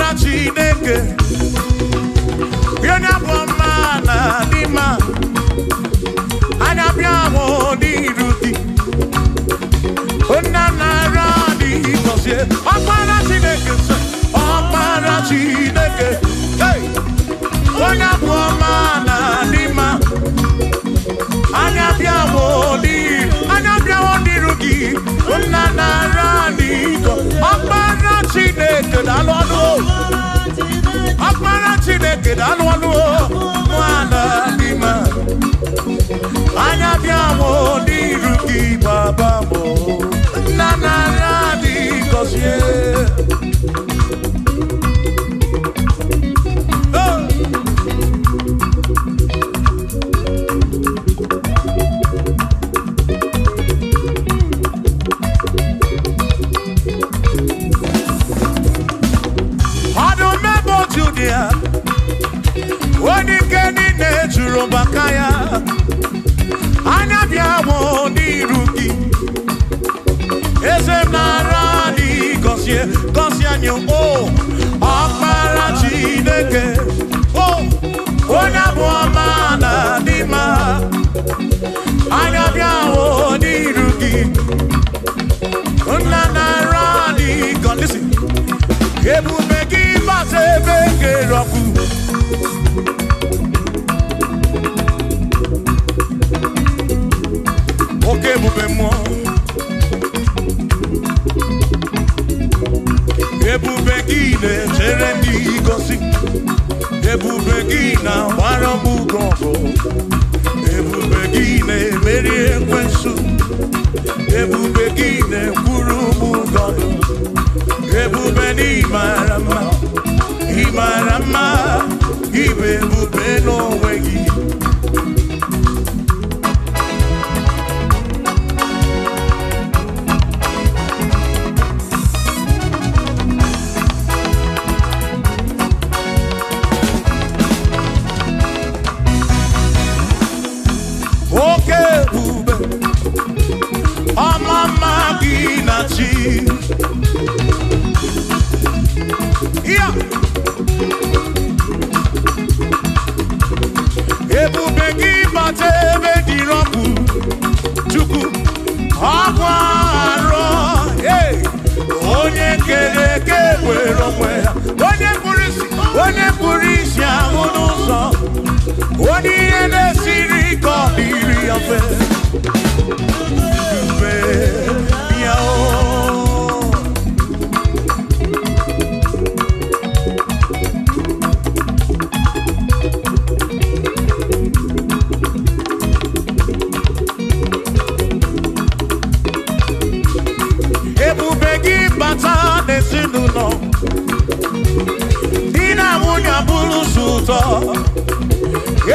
Ọkpara Chineke, onye bụ ọma na dị mma, anya bịa mụ n'iru gị. Nna nara dị gọzie. Ọkpara Chineke sị, Ọkpara Chineke, hey! Onye bụ ọma na dị mma, anya bịa mụ n'iru, anya bịa mụ n'iru gị. Nna nara dị gọzie. Ọkpara Chineke daalụ ọnụ o. Ọkpara Chineke daalụ ọnụ o. Nwana dị mma, anya bịa mụ n'iru gị baba mụ. Nna nara dị gọzie. Oh! Ọdụm ebo Judia, onye ike niile juru maka ya, anya bịa mụ n'iru gị. Eze m nara dị gọzie, gọzie anyị o. Ọkpara Chineke, o, onye bụ ọma na dị mma, anya bịa mụ n'iru gị. Nna nara dị gọzie. Listen. Ebube gị bata ebe kere ọkụ. Oke ebube mmụọ. Ebube gị na-echere ndị gosi. Ebube gị na-agbara m ugo ọgụ. Ebube gị na-emeri ekwensu. Ebube gị na-ekwuru m ụgọdụ. Ebube na ị mara mma, ị mara mma, ị bụ ebube n'onwe gị. Oke ebube, ọma mma gị na chi. Ya! Ebube gị bata ebe dị ọkụ, Chukwu, ọkwa arọ, hey! Onye kere eke were onwe ya, onye kpụrụ isi, onye kpụrụ isi ahụ n'ụzọ, onye ihe na-esiri ike ọ dịrị ya mfe. Ebube bịa o. Ebube gị bata n'ezinụlọ, di na nwunye abụrụ sọ ụtọ,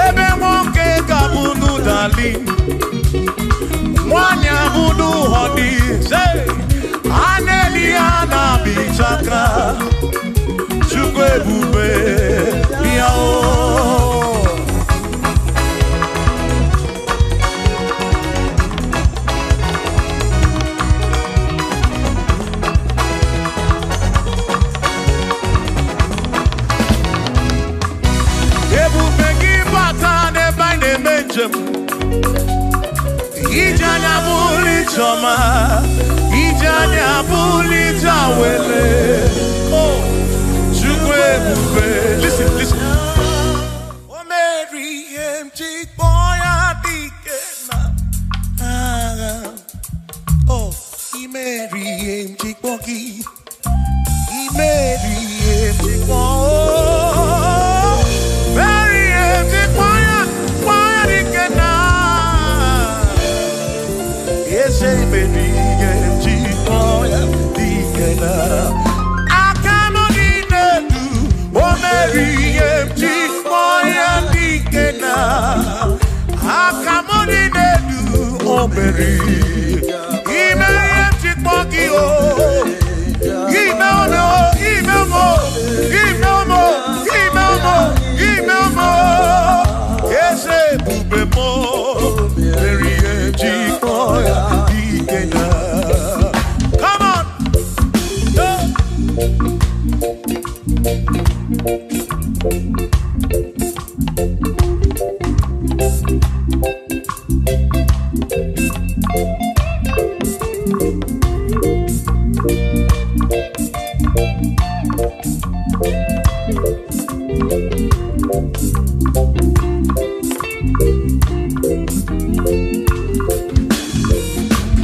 ebe nwoke ga-abụ n'ụdali, nwanyị abụ n'ụhọdị, a na-eli ya na-abịchaka. Chukwu ebube bịa o. Ebube gị bata n'ebe anyị na-eme njem, ije anya bụrụ ije ọma, ije anya bụrụ ije awele. Oh, Chukwu ebube. Listen, listen. O mere ihe m ji kpọọ ya dike na agha. Oh, i mere ihe m ji kpọọ gị. I mere ihe m ji kpọọ. Mere ihe m ji kpọọ ya dike na Eze mere ihe m ji kpọọ ya dike na aka m dị n'elu. O mere ihe m ji kpọọ ya dike na aka m dị n'elu. O mere ime ihe m ji kpọọ gị o. Ime ome o, ime ome o, ime ome o, ime ome o, ime ome o. Eze ebube m o, mere ihe m ji kpọọ ya dike na. Come on! Hey!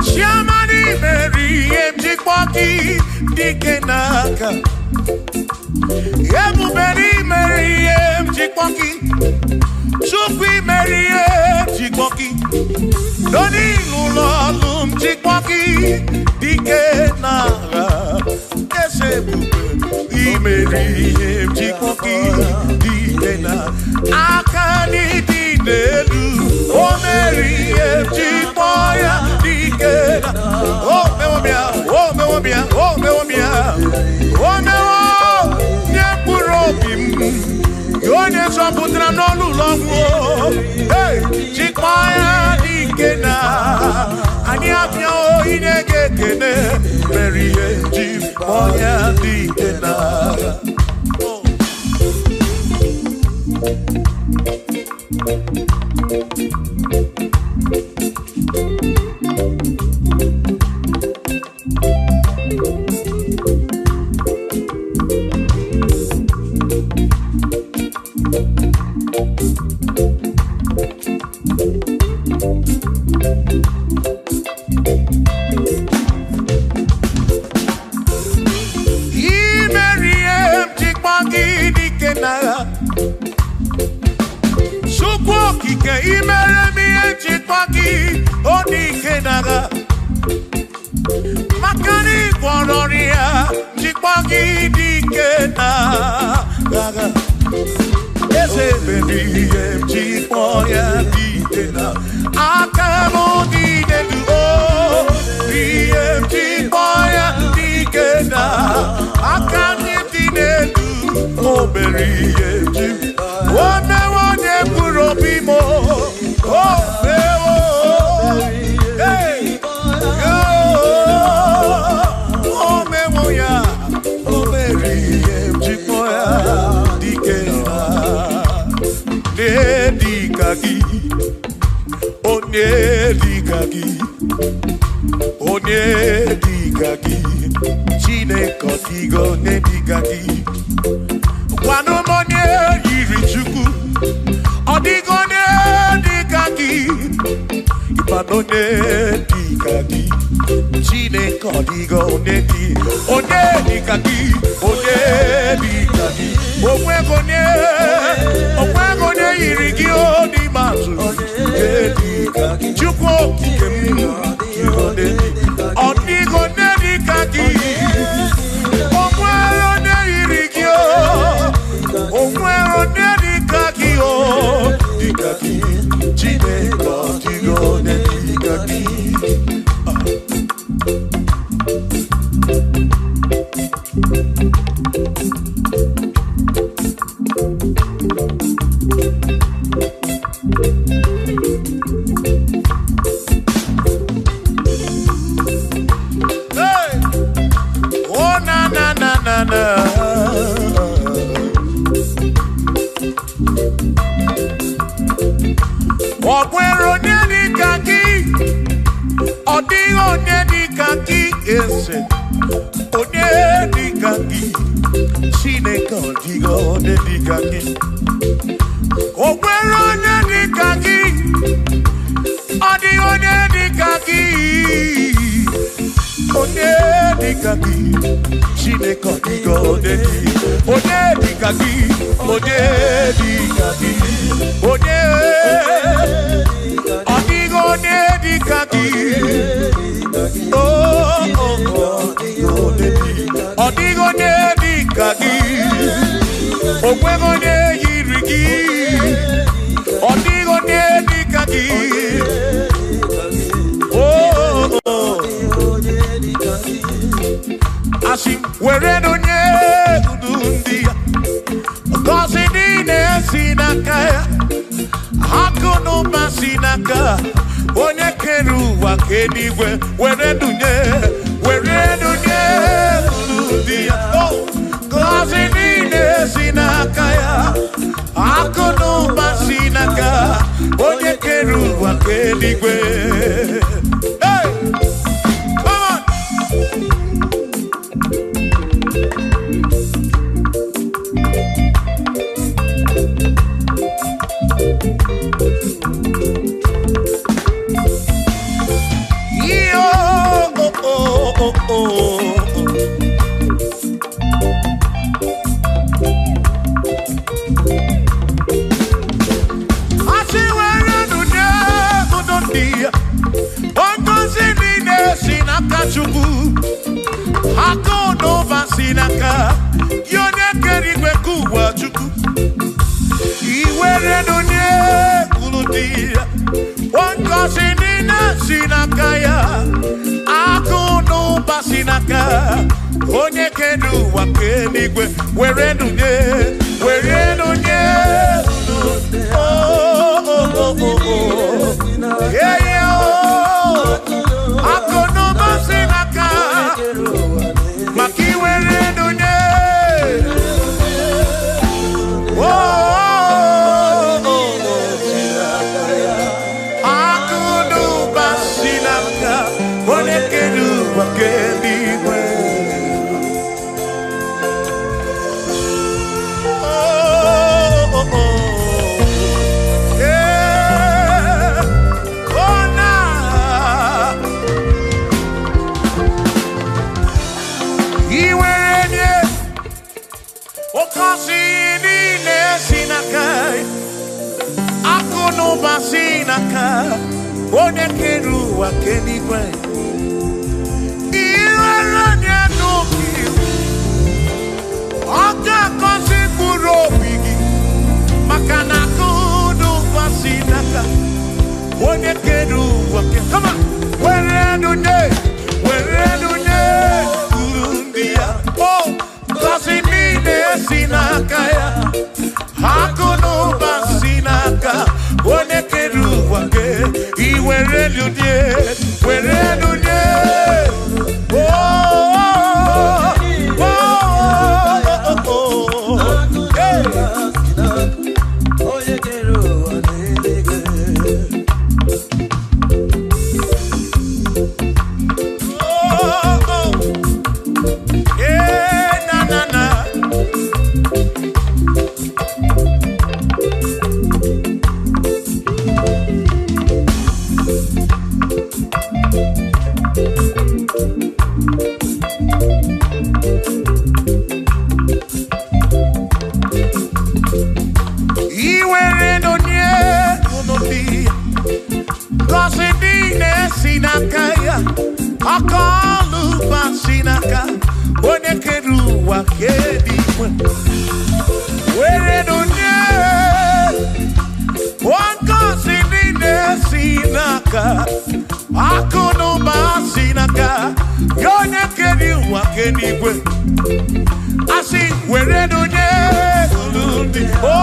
Chiamani meri njikwa gị dike n'aka. Ebubere imeri ihe njikwa gị. Chukwu imeri ihe njikwa gị. Doni n'ụlọ ọlụ njikwa gị dike n'agha. Eze ebube imeri ihe njikwa gị dike na aka n'ịdị n'elu. O meri ihe njikwa ya dike na. O mewo bịa, o mewo bịa, o mewo bịa. O mewo nye mkpụrụ obi m. Onye zọpụtara n'ọnụ ụlọ ọgwụ. Hey, jikwa ya dike na anyị abịa inye gị ekele mere ihe njikwa ya dike na. Imeri ihe njikwa gị dike n'agha. Chukwu okike imere m ihe njikwa gị ọ dike n'agha. Maka na ị gwọrọ ọrịa njikwa gị dike n'agha. Eze mere ihe njikwa ya dike na aka m dị n'elu o. Ihe njikwa ya dike na aka ndị dị n'elu. O mere ihe njikwa. O mewo onye mkpụrụ obi m o. O mewo. Hey! O mewo ya. O mere ihe njikwa ya dike na. Onye dịka gị, onye dịka gị, onye dịka gị, Chineke ọ dịghị onye dịka gị. Gwanụ m onye yiri Chukwu, ọ dịghị onye dịka gị. Ịmanụ onye dịka gị, Chineke ọ dịghị onye dị, onye dịka gị, onye dịka gị. Onweghị onye, onweghị onye yiri gị o n'ikpeazụ. Onye dịka gị, Chukwu okike m, ọ dịghị onye dịka gị. O nwere onye yiri gị o, o nwere onye dịka gị o, dịka gị. Chineke ọ dịghị onye dịka gị. Hey! Oh na na na na na. Ọ nwere onye dịka gị, ọ dịghị onye dịka gị eze. Onye dịka gị, Chineke ọ dịghị onye dịka gị. O nwere onye dịka gị, ọ dịghị onye dịka gị. Onye dịka gị, Chineke ọ dịghị onye dị. Onye dịka gị, onye dịka gị, onye ọ dịghị onye dịka gị. Oh, oh, oh, ọ dịghị onye dịka gị. O nweghị onye yiri gị. Ọ dịghị onye dịka gị. Oh, oh, oh. Asị m were onye udu ndị ya. Ngọzi niile si n'aka ya. Akụ na ụba si n'aka onye kere ụwa ka eluigwe were dunye, were dunye unu ndị ya. Oh, ngọzi niile Ke eluigwe. Hey! Come on! Yo, oh, oh, oh, oh. Asị were nụ nye udo ndị ya. Ngọzi niile si n'aka Chukwu. Akụ na ụba si n'aka ya onye kere igwe ka ụwa Chukwu. Iwere nụ nye unu dị ya. Ngọzi niile si n'aka ya. Akụ na ụba si n'aka onye kere ụwa ka eluigwe. Were nụ nye, were nụ nye unu. Oh, oh, oh, oh, oh. Yeah, yeah, oh. Akụ na ụba si n'aka maka iwere nụ nye. Oh, oh, oh, oh. Akụ na ụba si n'aka onye kere ụwa ka eluigwe. Oh, oh, oh. Yeah. Oh, na. Iwere nye oke osimiri niile si n'aka ya. Akụ na ụba si n'aka onye kere ụwa ka eluigwe. Iwere nye n'obi ọ ga-agọzi mkpụrụ obi gị maka na akụ na ụba si n'aka onye kere ụwa ke. Come on! Were nụ nye, were nụ nye uru ndị ya. Oh, ngọzi niile si n'aka ya. Akụ na ụba si n'aka onye kere ụwa ke. Iwere nụ nye, were nụ nye. Oh, oh, oh, oh, oh. Hey. Onye kere ụwa n'eluigwe. Oh, oh. Yeah, na, na, na. Iwere nụ nye unu dị ya. Ngọzi niile si n'aka ya. Aka ọlụ ụba si n'aka onye kere ụwa ka eluigwe. Were nụ nye ngọzi niile si n'aka akụ na ụba si n'aka ya onye kere ụwa ka eluigwe. Asị were nụ nye unu ndị o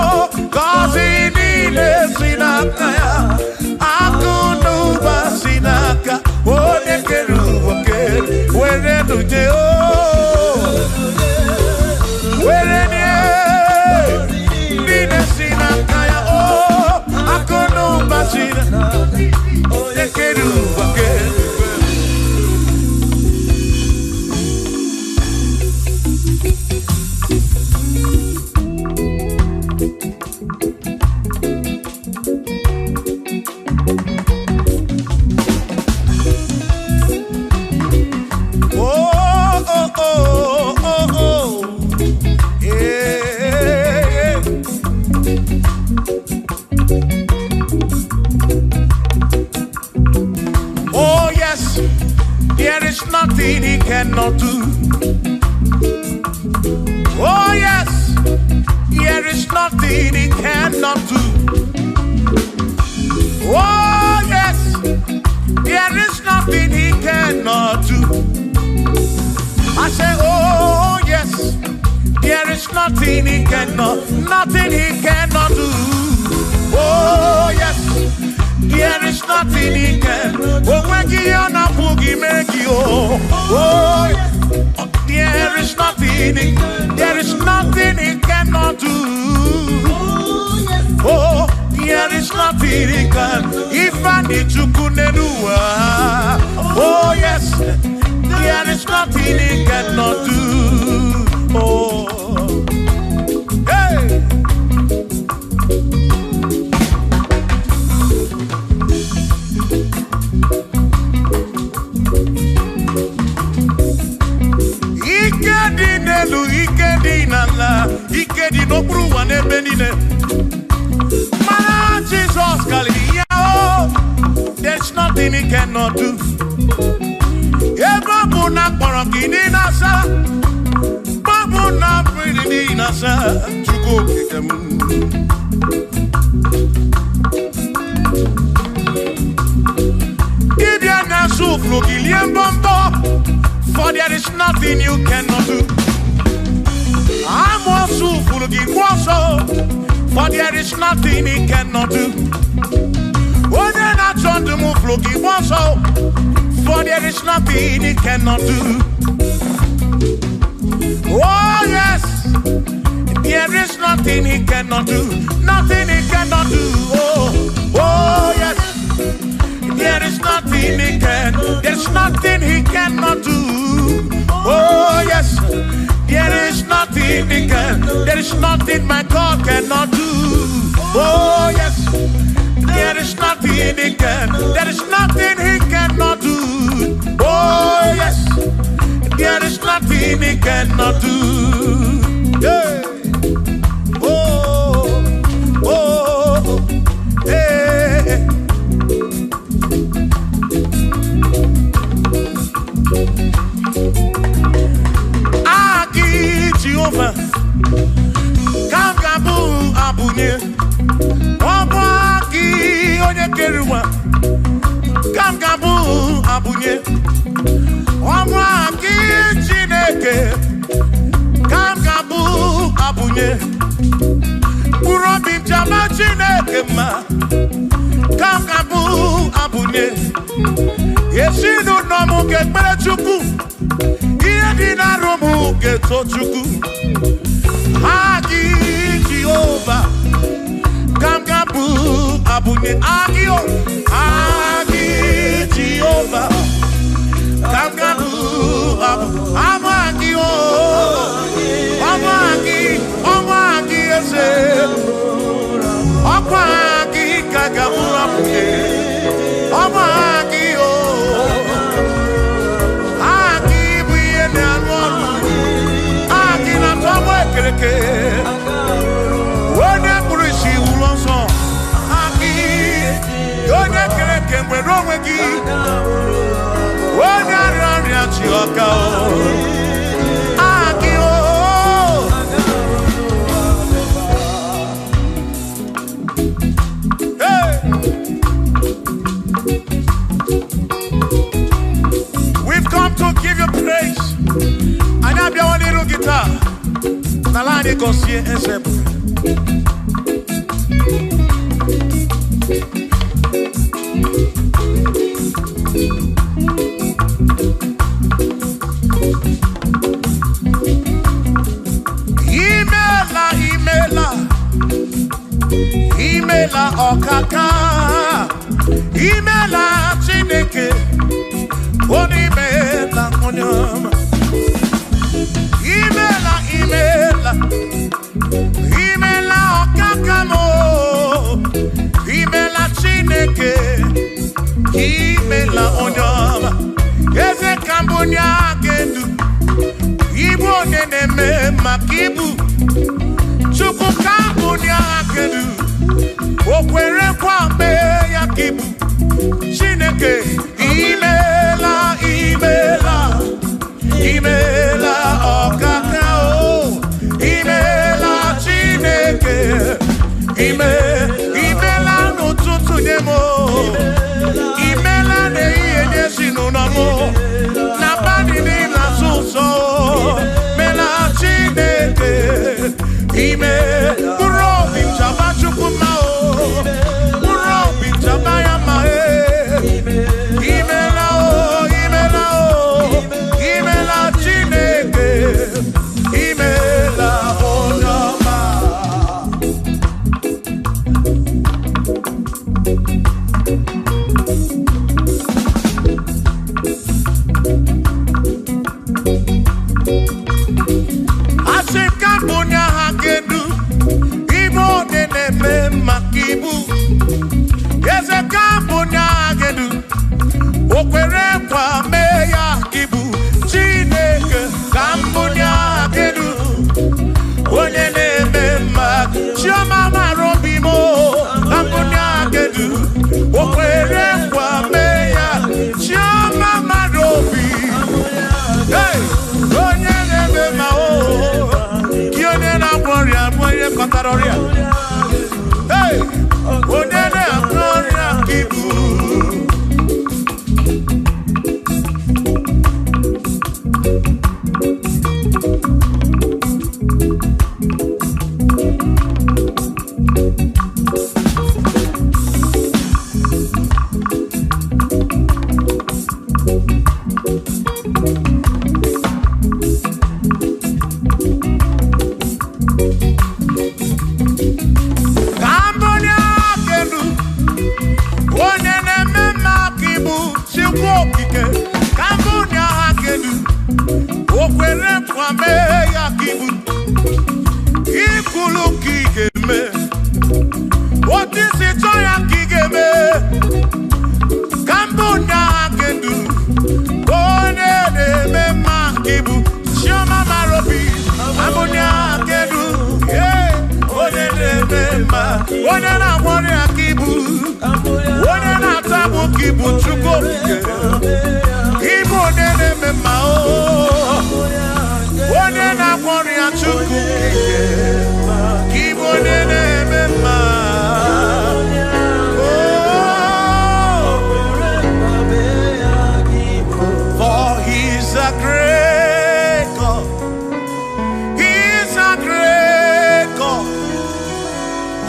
ngọzi niile si n'aka ya. Akụ na ụba si n'aka onye kere ụwa ka were nụ nye o were nye niile si n'aka ya o akụ na ụba si n'aka onye kere ụwa ka eluigwe. Oh, oh, oh, oh, oh. Yeah. Oh, yes, there is nothing he cannot do. Oh, yes, there is nothing he cannot do. Oh, yes, there is nothing he cannot do. I say, oh, yes, there is nothing he cannot, nothing he cannot do. Oh, yes, there is nothing he can. Oh, when he on a boogie, make you. Oh, there is nothing, there is nothing he cannot do. Oh, there is nothing. nothing he can. Ifeanyi Chukwu n'elu ụwa. Oh yes, there is nothing he cannot do. Oh, hey. Ike dị n'elu, ike dị n'ala, ike dị n'okpuru ụwa n'ebe niile. Mana Jizọs karịrị ya o. There's nothing he cannot do. Ebe ọ bụ na akpọrọ gị niile asa, ọ bụ na mmiri niile asa, Chukwu okike m. Dibịa na-asụ ụfụrụ gị lie mbọmbọ, for there is nothing you cannot do. Amoosu furu gị gwa ọsọ, for there is nothing he cannot do. Onye na-achọ ndụ m furu gị gwa ọsọ, for there is nothing he cannot do. Oh yes, there is nothing he cannot do. Nothing he cannot do. Oh, oh yes, there is nothing he can. There's nothing he cannot do. Oh yes, there is nothing he can. There is nothing my God cannot do. Oh yes, there is nothing he can. There is nothing he cannot do. Oh yes, there is nothing he cannot do. Yeah. Oh, oh, hey. Aki Jehova, ka m ga-abụ abụnye. Ọ bụ aki onye kere ụwa, ka m ga-abụ abụnye. Ọ bụ aki Chineke, ka m ga-abụ abụnye. Mkpụrụ obi m ji ama Chineke mma, ka m ga-abụ abụnye. Ezinụlọ m ga-ekpere Chukwu, ihe dị n'arụ m ga-eto Chukwu. Aki Jehova, ka m ga-abụ abụnye. Aki o, aki Jehova, ka m ga-abụ abụ. Ama aki o, ọma aki, ọma aki eze. Ọkwa aki ka ga-abụ abụnye. Ọma aki o, aki bụ ihe na-arụ ọrụ. Aki na-atọ mụ ekereke. Onye kpụrụ isi wuru ọsọ. Aki, onye kereke nwere onwe gị. Onye arịa ọrịa chi ọka o. Aki o. Hey! We've come to give you praise. Anyị abịawa n'iru gị taa. N'ala anyị gọzie eze ebube. Imela, imela, imela ọkaka. Imela Chineke, onye imela onye ọma. Imela, imela, imela ọkaka m o. Imela Chineke, imela onye ọma. Eze ka mbụ onye aka edu, ibu onye na-eme maka ibu. Chukwu ka mbụ onye aka edu, o kwere nkwa mee ya ka ibu. Chineke, imela, imela, imela ọkaka o. Imela Chineke, ime, imela n'ụtụtụ nye m o. Imela n'ehihie nye ezinụlọ m o. N'abalị niile azụ ụzọ o. Mela Chineke, ime, mkpụrụ obi m chaba Chukwu mma o. mbunye aha kedu. Ibu onye na-eme maka ibu. Eze ka mbunye aha kedu. O kwere nkwa mee ya ibu. Chineke ka mbunye aha kedu. Onye na-eme mma. Chioma mara obi m o. Ka mbunye aha kedu. O kwere nkwa mee ya. Chioma mara obi. Hey! Onye na-eme mma o. Gị onye na-agwọ ọrịa bụ onye kọtara ọrịa. Hey! Onye na-agwọ ọrịa ka ibu. Ka mbunye aka elu. Onye na-eme mma ka ibu Chukwu okike. Ka mbunye aka elu. O kwere nkwa mee ya ka ibu. Ikwulu ka ị ga-eme. Otu isi chọọ ya ka ị ga-eme. Ka mbunye aka elu. Onye na-eme mma ka ibu. Chioma mara obi. Ka mbunye aka elu. Yeah. Onye na-eme mma. Onye na-agwọ ọrịa ka ibu. Onye na-ata agbụ ka ibu Chukwu okike. Ibu onye na-eme mma o. Onye na-agwọ ọrịa Chukwu okike. Ka ibu onye na-eme mma. Oh, for he's a great God. He's a great God.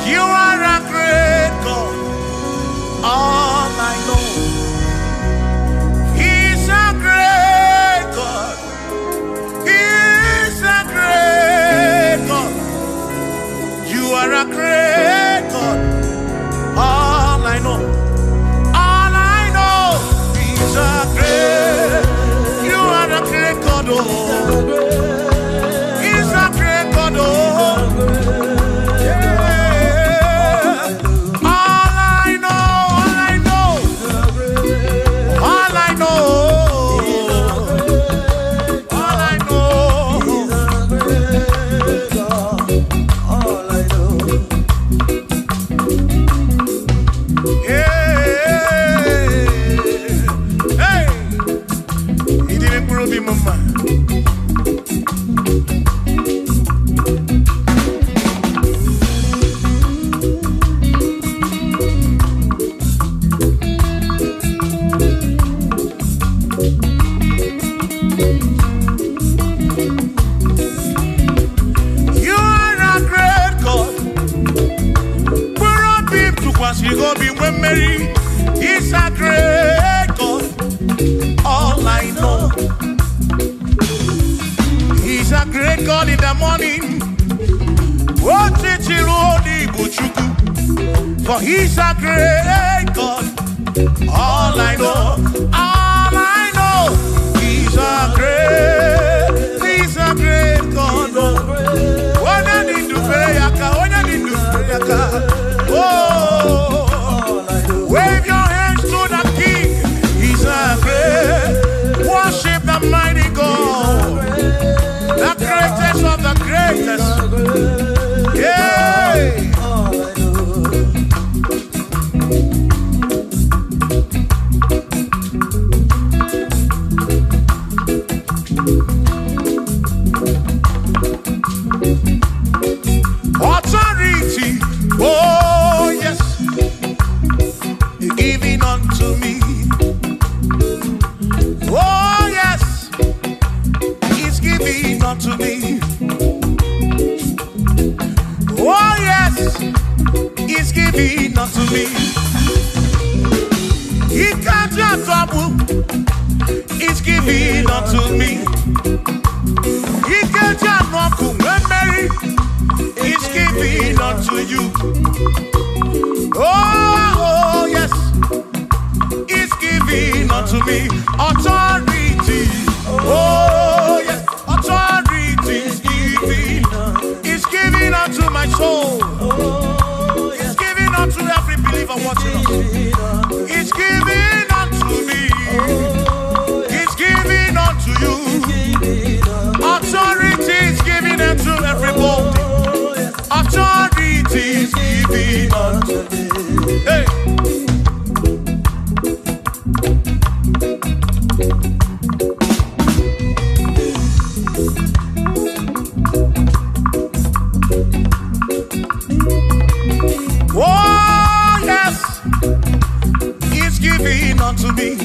You are a great God. All I know. He's a great God. He's a great God. You are a great God. All I know. All I know. He's a great. You are a great God. Oh. He's a great God. Oh. Yeah. All I know. All I know. All I know. All I know. All I know. Yeah. Hey. He didn't prove him, mama. You are a great God. Mkpụrụ obi m tụkwasịrị gị obi nwee mmeri. He's a great God. All I know. He's a great God in the morning. Ọchịchịrị onye bụ Chukwu. For he's a great God. All I know. All I know. He's a great God. Onye dị ndụ fere ya aka. Onye dị ndụ fere ya aka. Oh. Wave your hands to the King. He's a great. Worship the mighty God. The greatest of the greatest. Yeah. Authority. Oh, yes. Giving unto me. Oh, yes. He's giving unto me. Oh, yes. He's giving unto me. He can't trouble. He's giving unto me. He can't Mary. He's giving unto you. Oh, yes. He's giving unto me authority. Oh, yes. Authority is giving. soul. Oh, It's yes. given unto every believer watching us. Given unto It's given unto me. Oh, yes. It's given unto you. Given unto Authority is given unto everybody. Oh, yes. Authority is given unto. Unto me. Hey. Oh, yes, it's given unto me.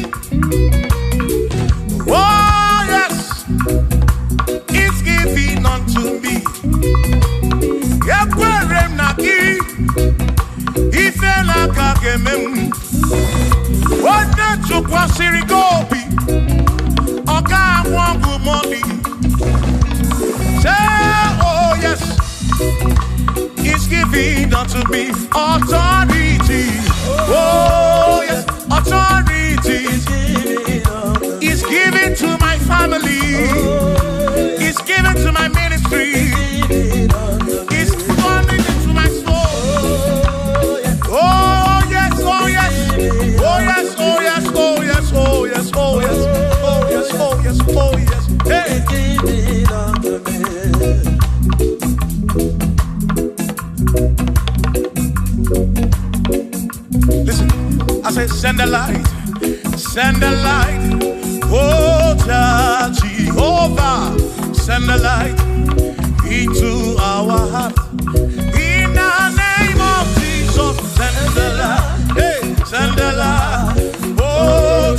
Oh, yes, it's given unto me. Ekwere m na gị, ife na-aka ga-eme m. Onye tụkwasịrị gị obi, ọ ga-anwụ ọgwụ mọlị. Say, oh yes, it's given unto me authority. Oh yes, authority Given unto is given to my family. Oh, yes. It's given to my ministry. Given unto It's coming into my soul. Oh, yes. Oh yes, oh yes, oh yes, oh yes, oh yes, oh yes, oh yes, oh yes, oh yes, oh yes. Hey. Given unto me. Listen, I say, send the light, send the light. Oh, Jehovah, send the light into our heart. In the name of Jesus, send the light. Hey, send the light. Oh,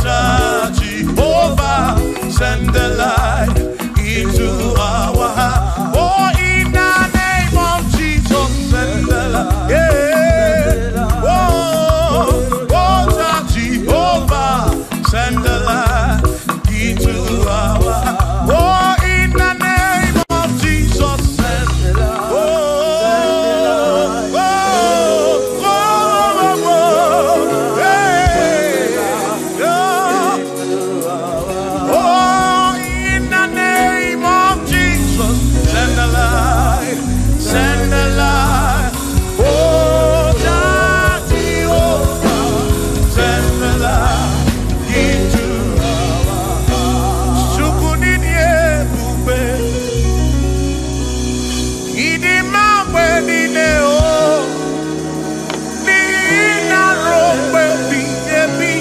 Jehovah, send the light into our heart. Oh, in the name of Jesus, send the light. Yeah. Oh, oh, Jehovah, send the light into our heart. Oh, in the name of Jesus, send. Oh, oh, oh, oh, oh, hey, oh. Oh, in the name of Jesus, send the light, send the light. Oh, Jehovah, send the light into our hearts. Chukwu nini ebube, ịdị mma mgbe niile o, n'ihi na ruo mgbe ebighị ebi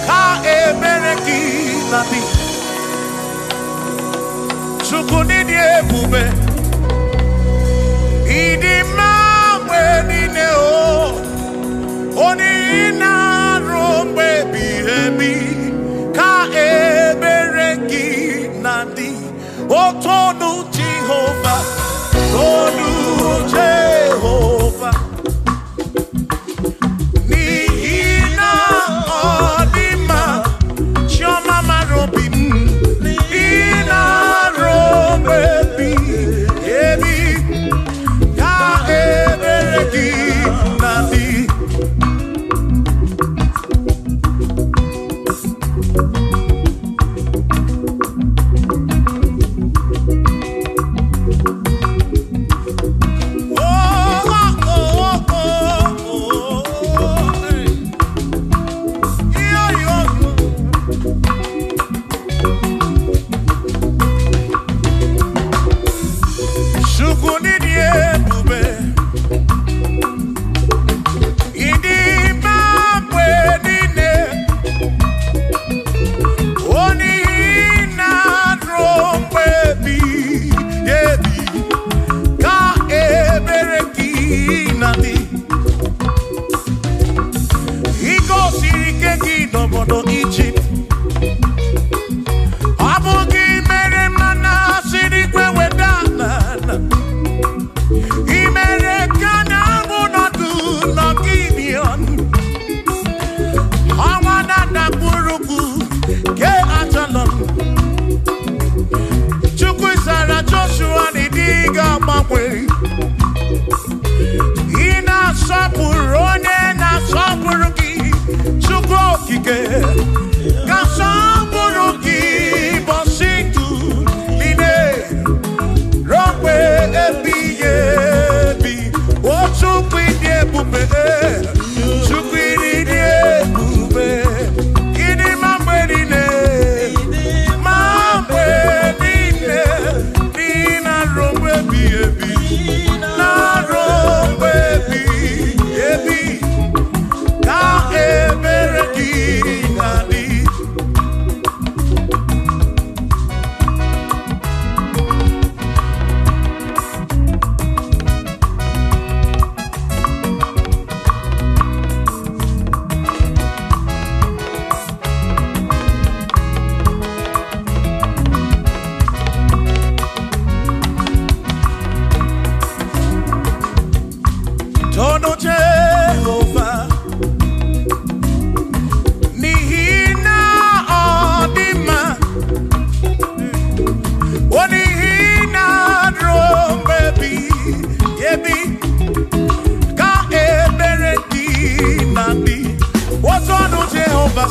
ka ebere gị na-adị. Chukwu nini ebube, ịdị mma mgbe niile o, onye na-arụ mgbe ebighị ebi ka ebere gị na-adị. Otonu Jehova, tonu Jehova, n'ihi na ọ dị mma, chiọma mara obi m, n'ihi na arụ mgbe ebighị ebi ka ebere gị na-adị. Oh, oh, oh, oh, oh, hey. Yo, yo, yo. Chukwu n'ịdị ebube, ịdị mma mgbe niile, onye na-arụ mgbe ebighị ebi, ka ebere gị na-adị. I gosiri ike gị n'obodo Ijipt, ọ bụ gị mere mmanụ asịrị ikwe weda n'ala. I mere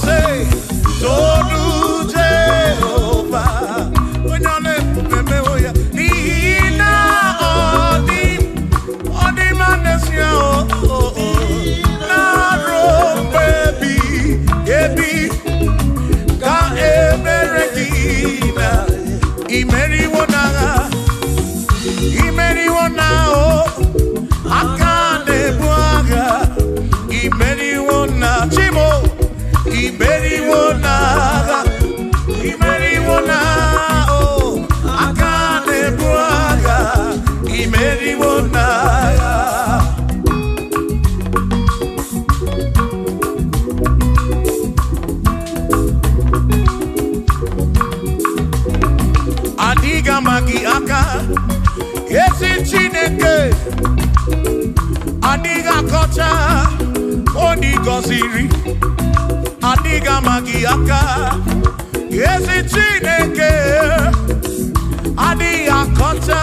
Say, Tonu Jehovah. Onye ọ na-ebube mewo ya. N'ihi na ọ dị, ọ dị mma n'ezie, o, o, o. Na-arụ mgbe ebighị ebi ka ebere gị na imeriwo n'agha, imeriwo na o aka na-ebu agha, imeriwo na chimo, imeriwo n'agha, imeriwo na o aka na-ebu agha, imeriwo n'agha. Adịghị ama gị aka, ezi Chineke, adịghị akọcha onye ị gọziri. Adịghị ama gị aka, ezi Chineke, adịghị akọcha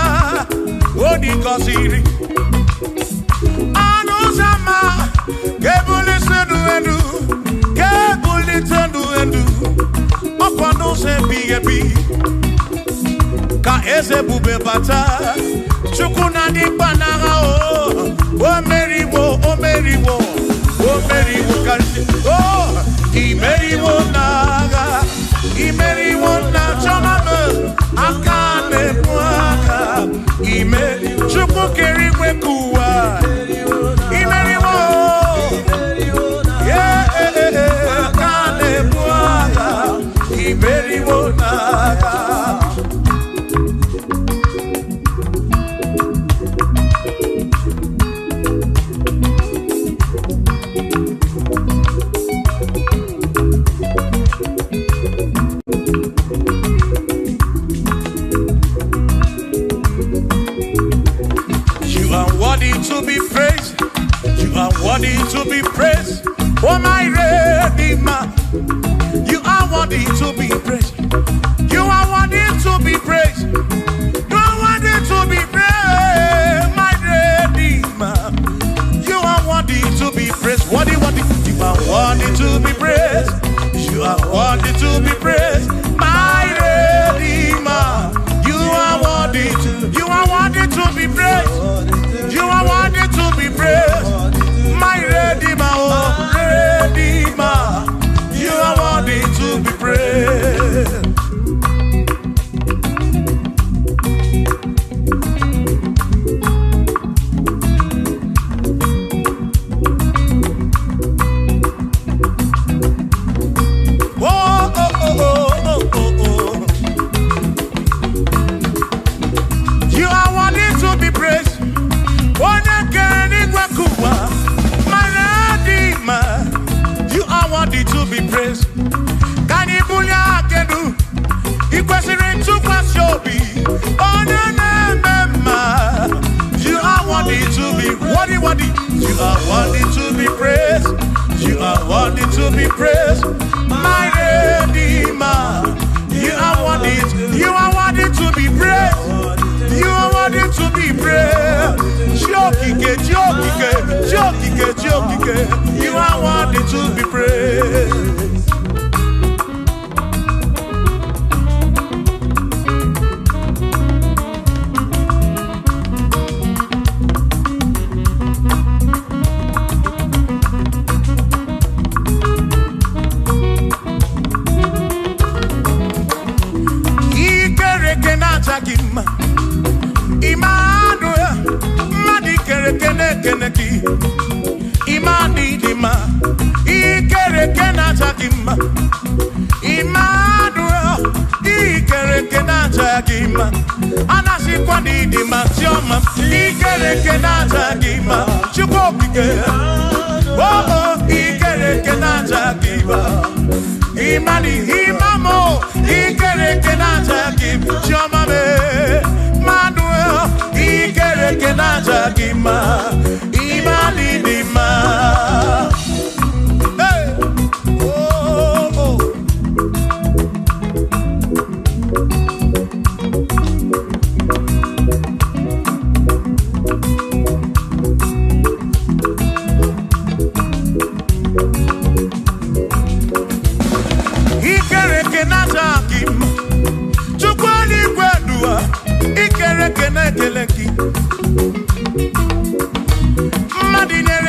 onye ị gọziri. Anụ ụzọ ama ga-ebulite ndụ elu, ga-ebulite ndụ elu, ọkwa n'ụzọ ebighị ebi ka eze ebube bata. Chukwu na dị mkpa n'agha, o o meriwo, o meriwo, o meriwo karịsịa. O imeriwo n'agha, imeriwo na chọma m aka na-ebu aka, ime Chukwu kere igwe ka ụwa, imeriwo. Yeah, aka na-ebu agha, imeriwo n'agha. You are worthy to be praised. You are worthy to be praised. Oh, my Redeemer. You are worthy to be praised. You are worthy to be praised. You are worthy to be praised, my Redeemer. You are worthy to be praised. Worthy, worthy. You are worthy to be praised. You are worthy to be praised, my Redeemer. You are worthy to. You are worthy to be praised. You are worthy to be praised, my Redeemer, oh Redeemer. You are worthy to be praised. Oh, oh, oh, oh, oh, oh, oh. You are worthy to be praised. Onye kere n'igwe kụwa, my Redeemer. You are worthy to be praised. Ka anyị bulie aka elu, ị kwesịrị ntụkwasị obi, onye na-eme mma. You are worthy to be worthy, worthy. You are worthy to be praised. You are worthy to be praised, my Redeemer. You are worthy. You are worthy to be praised. You are worthy to be praised. Chiokike, Chiokike, Chiokike, Chiokike. You are worthy to be praised. Ikereke na-acha gị mma. Ime anụ ya, mmadụ ikereke na-ekene gị. Ime anụ ịdị mma. Ikereke na-acha gị mma. Ime anụ ya, ikereke na-acha gị mma. Anasịkwa na ịdị mma, chiọma. Ikereke na-acha gị mma. Chukwu okike. Oh, oh, ikereke na-acha gị mma. Imani imamo ikereke na-acha gị chiọma me Manuel ikereke na-acha gị mma. Imani dị mma. Hey! Oh, oh.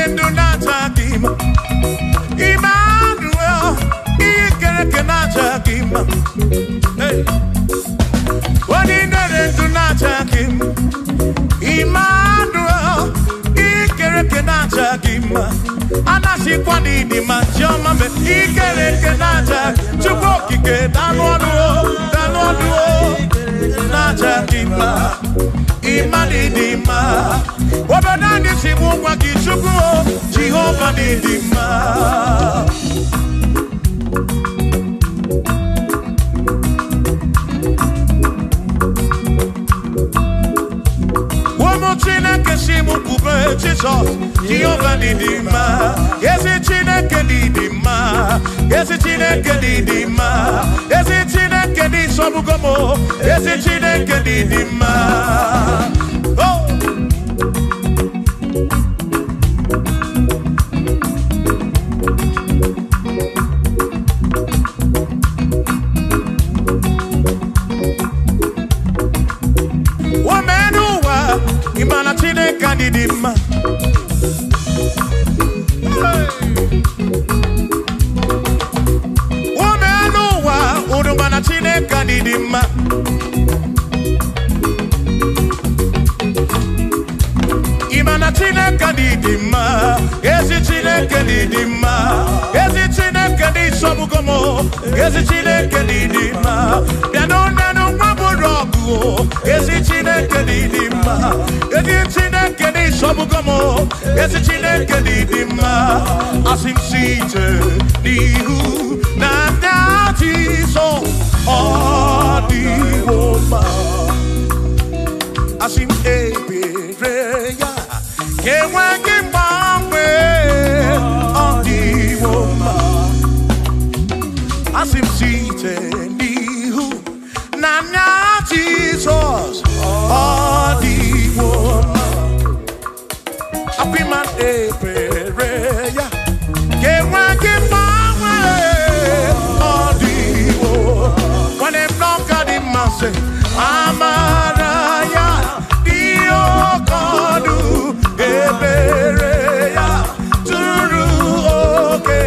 nere ndụ na-acha gị mma. Emmanuel, ihe kere eke na-acha gị mma. Hey. Onye nere ndụ na-acha gị mma. Emmanuel, ihe kere eke na-acha gị mma. Anasikwa n'ịdị mma, chiọma me, ihe kere eke na-acha. Chukwu okike, danụ ọnụ o, danụ ọnụ o, na-acha gị mma. Ịma n'ịdị mma. Obodo anyị si bụ ngwa gị, Chukwu o, Jehova n'ịdị mma. Ụmụ Chineke si mụ kwube Jizọs, Jehova n'ịdị mma. Ezi Chineke n'ịdị mma. Ezi Chineke n'ịdị mma. Ezi Chineke dị nsọgbugo m o. Ezi Chineke n'ịdị mma. Oh! Women ụwa, ị ma na Chineke anyị dị mma. Hey! Women ụwa, unu ma na Chineke anyị dị mma. Ị ma na Chineke anyị dị mma. Ezi Chineke dị dị mma. Ezi Chineke dị nsọgbugo m o. Ezi Chineke dị dị mma. Bịanụ nenu nwa bụrụ ọgụ o. Ezi Chineke dị dị mma. Ezi Chineke dị nsọgbugo m o. Ezi Chineke dị dị mma. Asị m si ije n'ihu na ndị Jizọs ọ dịwo mma. Asị m ebere ya ka enweghị mgbanwe ọ dịwo mma. Asị m site n'ihu na anya Jizọs ọ dịwo mma. Akwịma ebere ya ka enweghị mgbanwe ọ dịwo. Nwanne m n'ọka dị mma sị amara ya dị oke ọnụ ebere ya tụrụ oke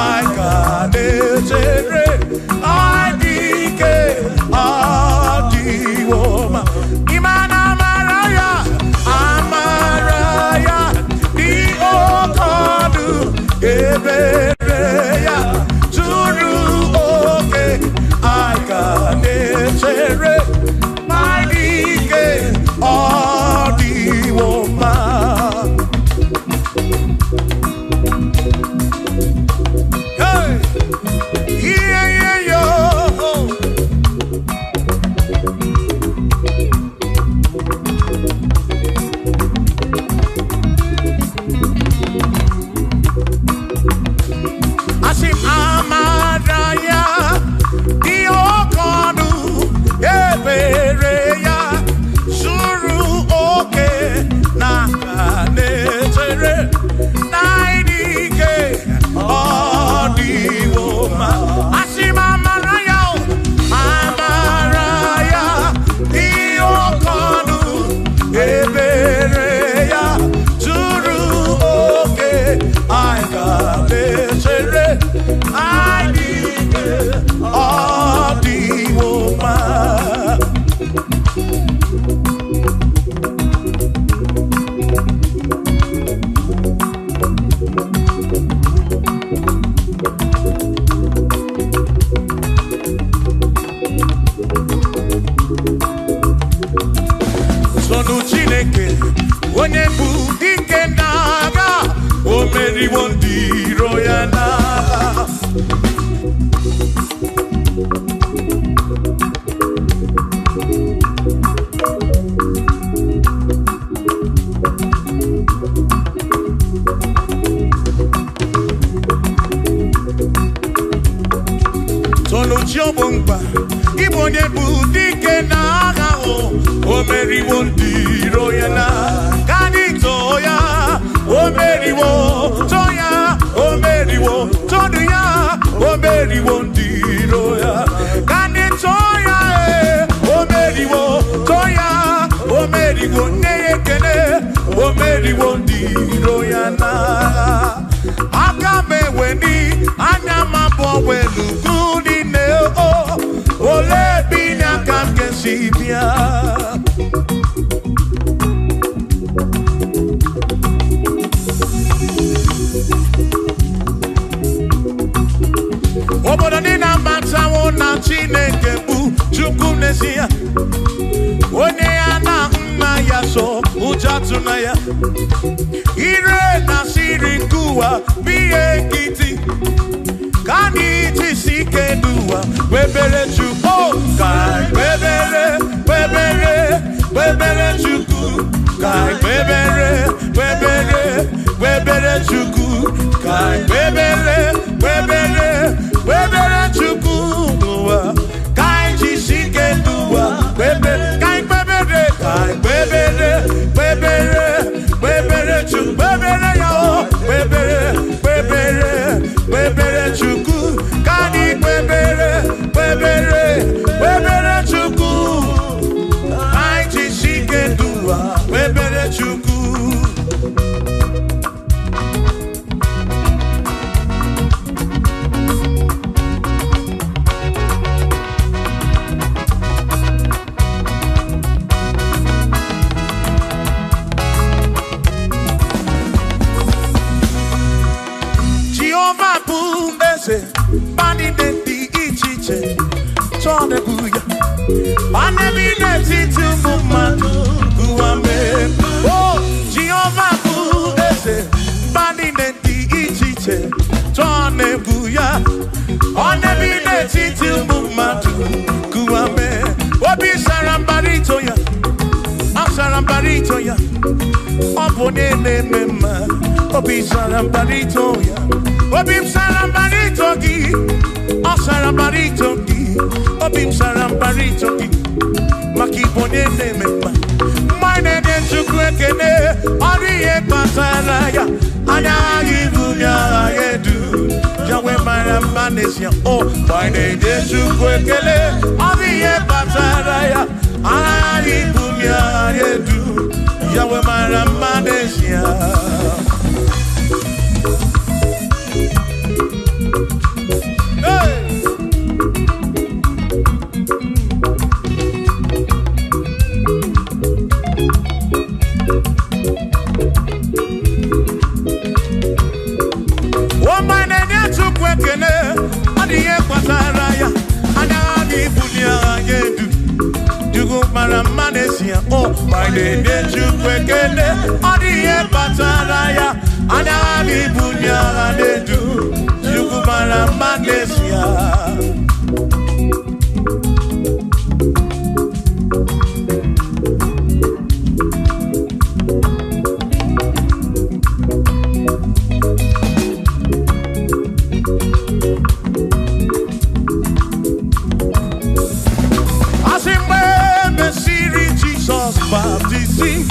anyị ka na-echere anyị dị ike ọ dịwo mma. Ịma na amara ya dị oke ọnụ ebere ya tụrụ oke anyị ka na-echere anyị dị ike ọ dịwo mma. Hey! Yeah, yeah, yo. Asị m amara ya dị oke ọnụ ebere ya zuru oke na aka na-echere na ịdị ike ọ dịwo mma. Asị m amara ya o, amara ya dị oke ọnụ ebere ya zuru oke anyị ka na-echere anyị dị ike ọ dịwo mma. Sọnụ Chineke onye bụ dike n'agha o meriwo ndị iro ya n'agha. Sọnụ chi ọ bụ mkpa ịbụ onye bụ dike n'agha o o meriwo ndị iro ya na ka anyị too ya o meriwo too ya o meriwo tonu ya o meriwo ndị iro ya ka anyị too ya e o meriwo too ya o meriwo nne ya ekele o meriwo ndị iro ya na. ya. Ire na siri nkụwa bụ ihe nkịtị. Ka anyị jisi ike n'ụwa kpebere Chukwu. Ka anyị kpebere, kpebere, kpebere Chukwu. Ka anyị kpebere, kpebere, kpebere Chukwu. Ka anyị kpebere, kpebere, kpebere Chukwu n'ụwa. Ka anyị jisi ike n'ụwa kpebere, ka anyị kpebere, ka anyị kpebere, kpebere, kpebere Chukwu, kpebere ya o, kpebere, kpebere, kpebere Chukwu. Ka anyị kpebere, kpebere, kpebere Chukwu. Ka anyị jisi ike n'ụwa kpebere Chukwu. Jehova bụ eze, mba niile dị iche iche chọọ na-ebu ya. Ọ na-ebi n'etiti ụmụ mmadụ ụwa mee. O Jehova bụ eze, mba niile dị iche iche chọọ na-ebu ya. Ọ na-ebi n'etiti ụmụ mmadụ ụwa mee. Obi sara mbara ito ya, ọ sara mbara ito ya. Ọ bụ onye na-eme mma, obi sara mbara ito ya. Obi m sara mbara ito gị, ọ sara mbara ito gị. Obi m sara mbara ito gị, maka ịbụ onye na-eme mma. Mgbe na-enye Chukwu ekele, ọ dị ihe kpatara ya. Anya agha ibu ya agha edu, ya wee mara mma n'ezie. O mgbe na-enye Chukwu ekele, ọ dị ihe kpatara ya. Anya agha ibu ya agha edu, ya wee mara mma n'ezie. Hey! Ọma na-enye Chukwu ekele, ọ dị ihe kpatara ya. Anya agha ibuli agha edu, Chukwu mara mma n'ezie. O ma na-enye Chukwu ekele, ọ dị ihe kpatara ya. Anya agha ibuli agha edu, Chukwu mara mma n'ezie. Asị mgbe e mesịrị Jizọs baptizim,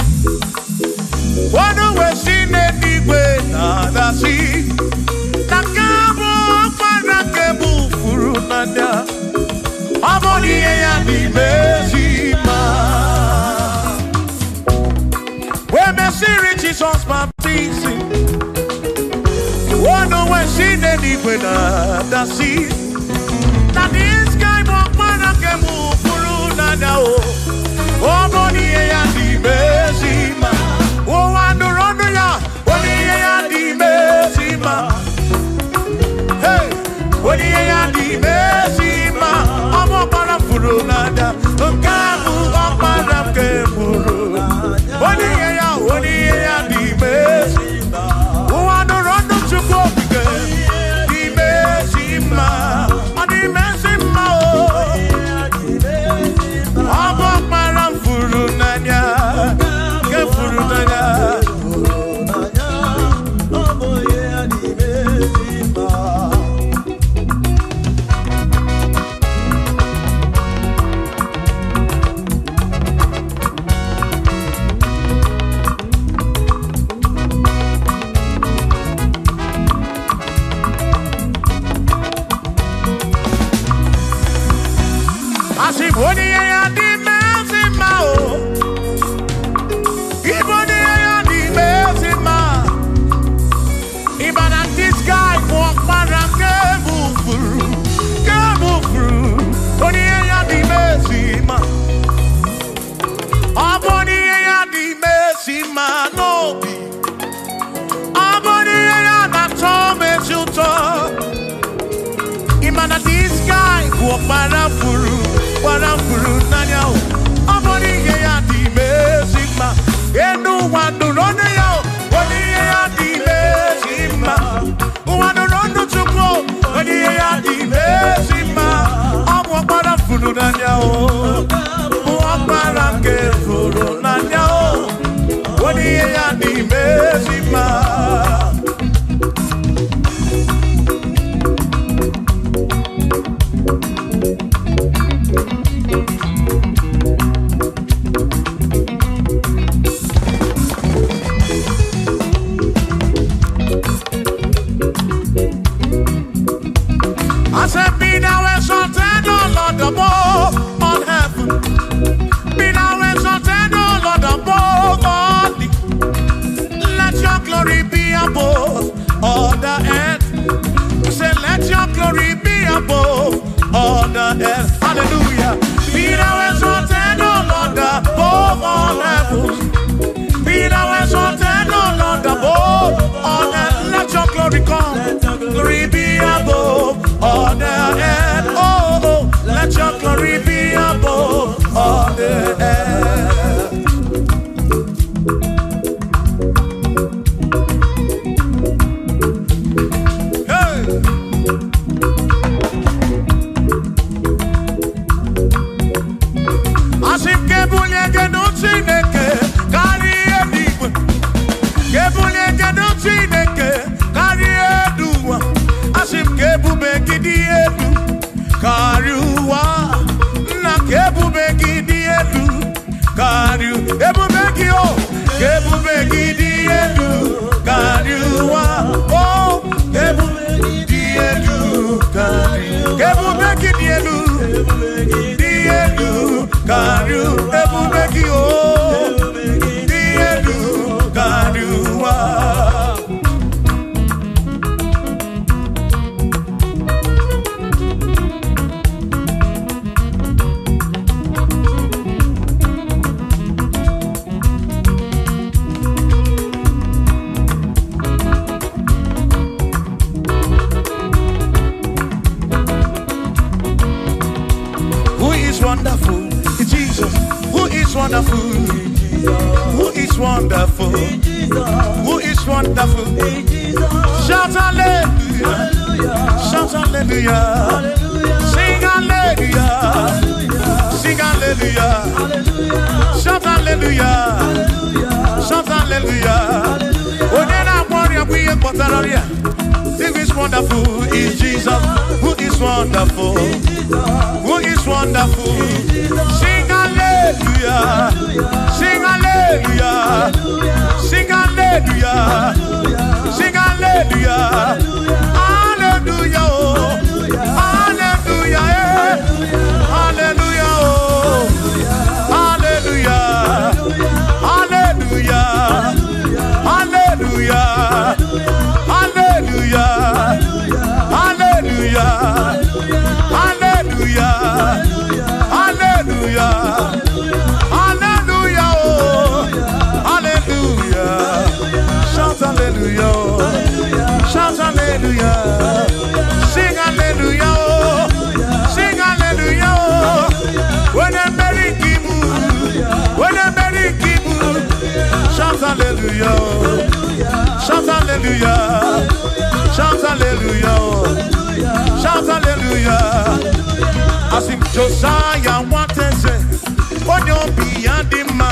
ọnụ wee si n'eluigwe na-adasị, na nke a bụ ọkpara nke bụ furu n'anya, ọ bụ na ihe ya n'ime ezi mma. Wee mesịrị Jizọs baptizim, ọnụ wee si n'eluigwe na-adasị, na this guy bụ ọkpara nke bụ furu n'anya o. Ọ bụ na ihe ya n'ime ezi mma. Ụwa nụrụ ọnụ ya, ọ bụ ihe ya n'ime ezi mma. Hey! Onye ihe ya n'ime ezi mma. Ọ bụ ọkpara m furu n'anya, nke a bụ ọkpara nke furu. Onye ihe ya, onye ihe ya n'ime ezi mma. Ụwa nụrụ ọnụ Chukwu okike n'ime ezi mma. Ọ n'ime ezi mma o. Ọ bụ ọkpara m furu n'anya, nke furu n'anya. Asị m onye ihe ya dị ime ezi mma o. Ịbụ onye ihe ya dị ime ezi mma. Ịba na this guy bụ ọkpara nke bụ furu, nke bụ furu. Onye ihe ya dị ime ezi mma. Ọ bụ onye ihe ya dị ime ezi mma n'obi. Ọ bụ onye ihe ya na-atọ m ezi ụtọ. Ịma na this guy bụ ọkpara furu, ọkpara furu n'anya o. Ọ bụ n'ihe ya dị ime ezi mma. Enu ụwa nụrụ Onye ya n'ime ezi mma. I said, be thou exalted, O Lord, above all heaven. Be thou exalted, O Lord, above all earth. Let your glory be above all the earth. Say, let your glory be above all the earth. Hallelujah. Be thou exalted, O Lord, above all heavens. Be thou exalted, O Lord, above all earth. Let your glory come. Glory be above all the earth. Oh, oh, let your glory be above all the earth. Hey! Asị m ka ebulie gị elu Chineke karịa eluigwe. Ka ebulie gị elu Chineke karịa elu ụwa. Asị m ka ebube gị dị elu karịa ụwa. Nna ka ebube gị dị elu karịa ebube gị o. Ka ebube gị dị elu karịa ụwa. O ka ebube gị dị elu karịa. Ka ebube gị dị elu. Dị elu karịa ebube gị o. Dị elu karịa ụwa. Who is wonderful? Jesus. Who is wonderful? Who is wonderful? Who is wonderful? Shout hallelujah. Shout hallelujah. Sing hallelujah. Sing hallelujah. Shout hallelujah. Shout hallelujah. Onye na-agwọ ọrịa bụ ihe kpọtara ọrịa. Who is wonderful is Jesus. Who is wonderful? Who is wonderful? Sing hallelujah. Sing hallelujah. Sing hallelujah. Sing hallelujah. Hallelujah. Oh. Hallelujah. Eh. Hallelujah. Oh. Hallelujah. Hallelujah. Hallelujah. Hallelujah. Hallelujah. Hallelujah. Hallelujah. Hallelujah. Oh. Hallelujah. Shout hallelujah. Shout hallelujah. Sing hallelujah. Oh. Sing hallelujah. Oh. When I'm very kibu. When I'm very kibu. Shout hallelujah. Shout hallelujah. Shout hallelujah. Shout hallelujah. Asị m Josiah nwateze onye obi ya dị mma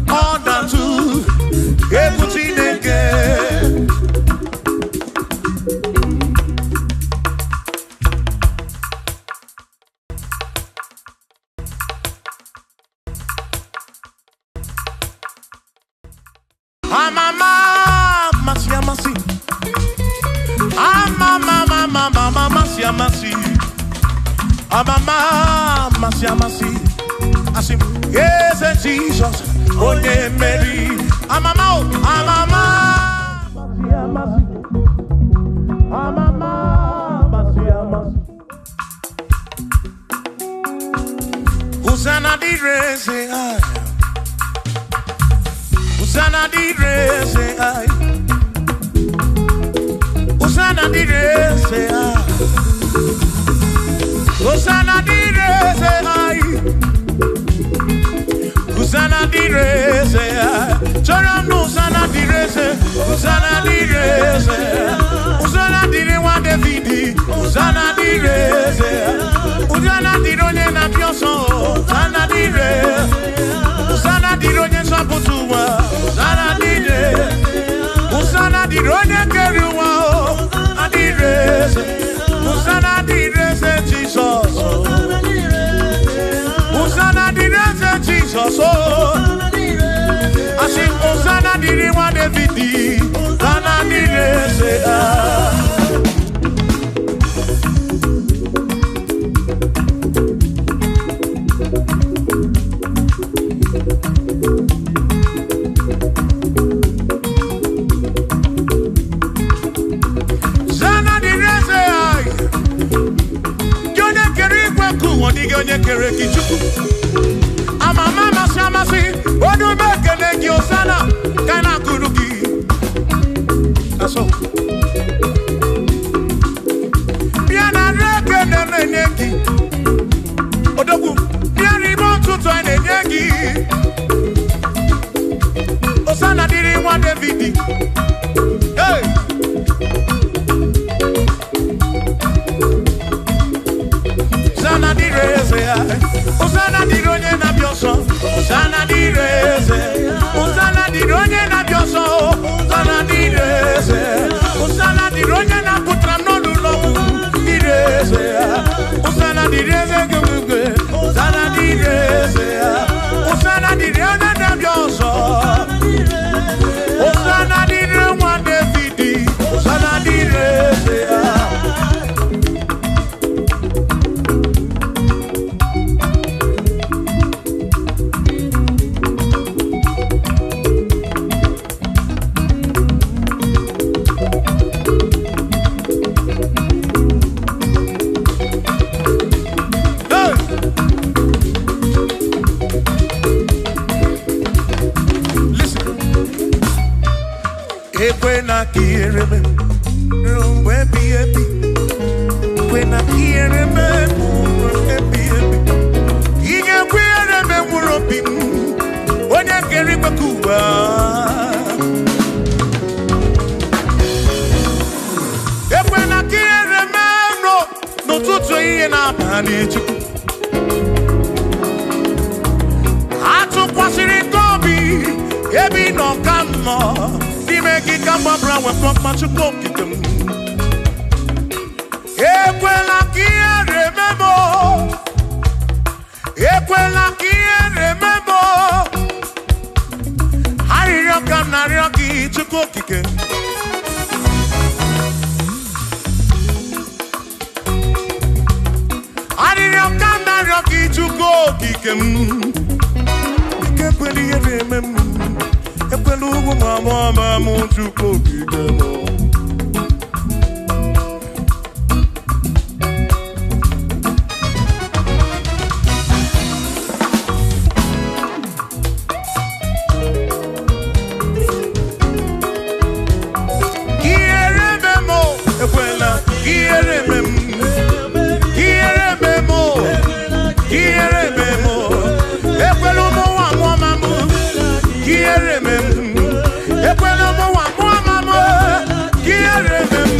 ọ na-atụ egwu Chineke. Amama amasị amasị. Amama amama amasị amasị. Amama amasị amasị. Asị m eze Jizọs onye mmeri. Amama o amama amasị amasị. Amama amasị amasị. Hosanna dịrị eze anyị. Hosanna dịrị eze anyị. Hosanna dịrị eze anyị. Hosanna dịrị eze anyị. Hosanna dịrị eze anyị. Chọrọ m na Hosanna dịrị eze. Hosanna dịrị eze. Hosanna dịrị nwa David. Hosanna dịrị eze. Hosanna dịrị onye na-apịa ọsọ. Hosanna dịrị. Hosanna dịrị onye nzọpụta ụwa. Hosanna kere gị Chukwu. Amama amasị amasị, onye ume ekele gị Hosana ka na-akụrụ gị. Asọ. Bịa na nri ekele na-enye gị. Odogwu, bịa n'ime ụtụtụ a na-enye gị. Hosana dịrị nwa David. Hey! Hosanna dịrị eze ya. Hosanna dịrị onye na-abịa ọsọ. Hosanna dịrị eze. Hosanna dịrị onye na-abịa ọsọ. Hosanna dịrị eze. Hosanna dịrị onye na-apụtara m n'ụlọ ọgwụ. Dịrị eze ya. Hosanna dịrị eze gị. Hosanna dịrị eze ya. Hosanna dịrị onye na-abịa ọsọ. Hosanna dịrị nwa David. Hosanna dịrị eze ya. Hey! Listen. Ekwena ka ihere mee ruo mgbe ebighị ebi. Ekwena ka ihere mee ruo mgbe ebighị ebi. Ị ga-ekwe ihere mee mkpụrụ obi m, onye kere igwe ka ụwa. Ekwena ka ihere mee n'ụtụtụ ehihie na abalị Chukwu. Atụkwasịrị gị obi ebe ị nọ ka m nọ n'ime gị ka m gbabara wepụ mma Chukwu okike m. Ekwela ka ihere mee m o. Ekwela ka ihere mee m o. Arịrịọ ka m na-arịọ gị Chukwu okike. Arịrịọ ka m na-arịọ gị Chukwu okike m. Ike ekwela ihere eme m. Ekwela ugwu ma mụọ ma mụ Chukwu okike m. Ihere eme m o, ekwela ihere eme m. Ihere eme m o, ihere eme m o. Ekwela ụmụ nwa mụọ ma mụ. Ihere eme m. Ekwela ụmụ nwa mụọ ma mụ. Ihere eme m.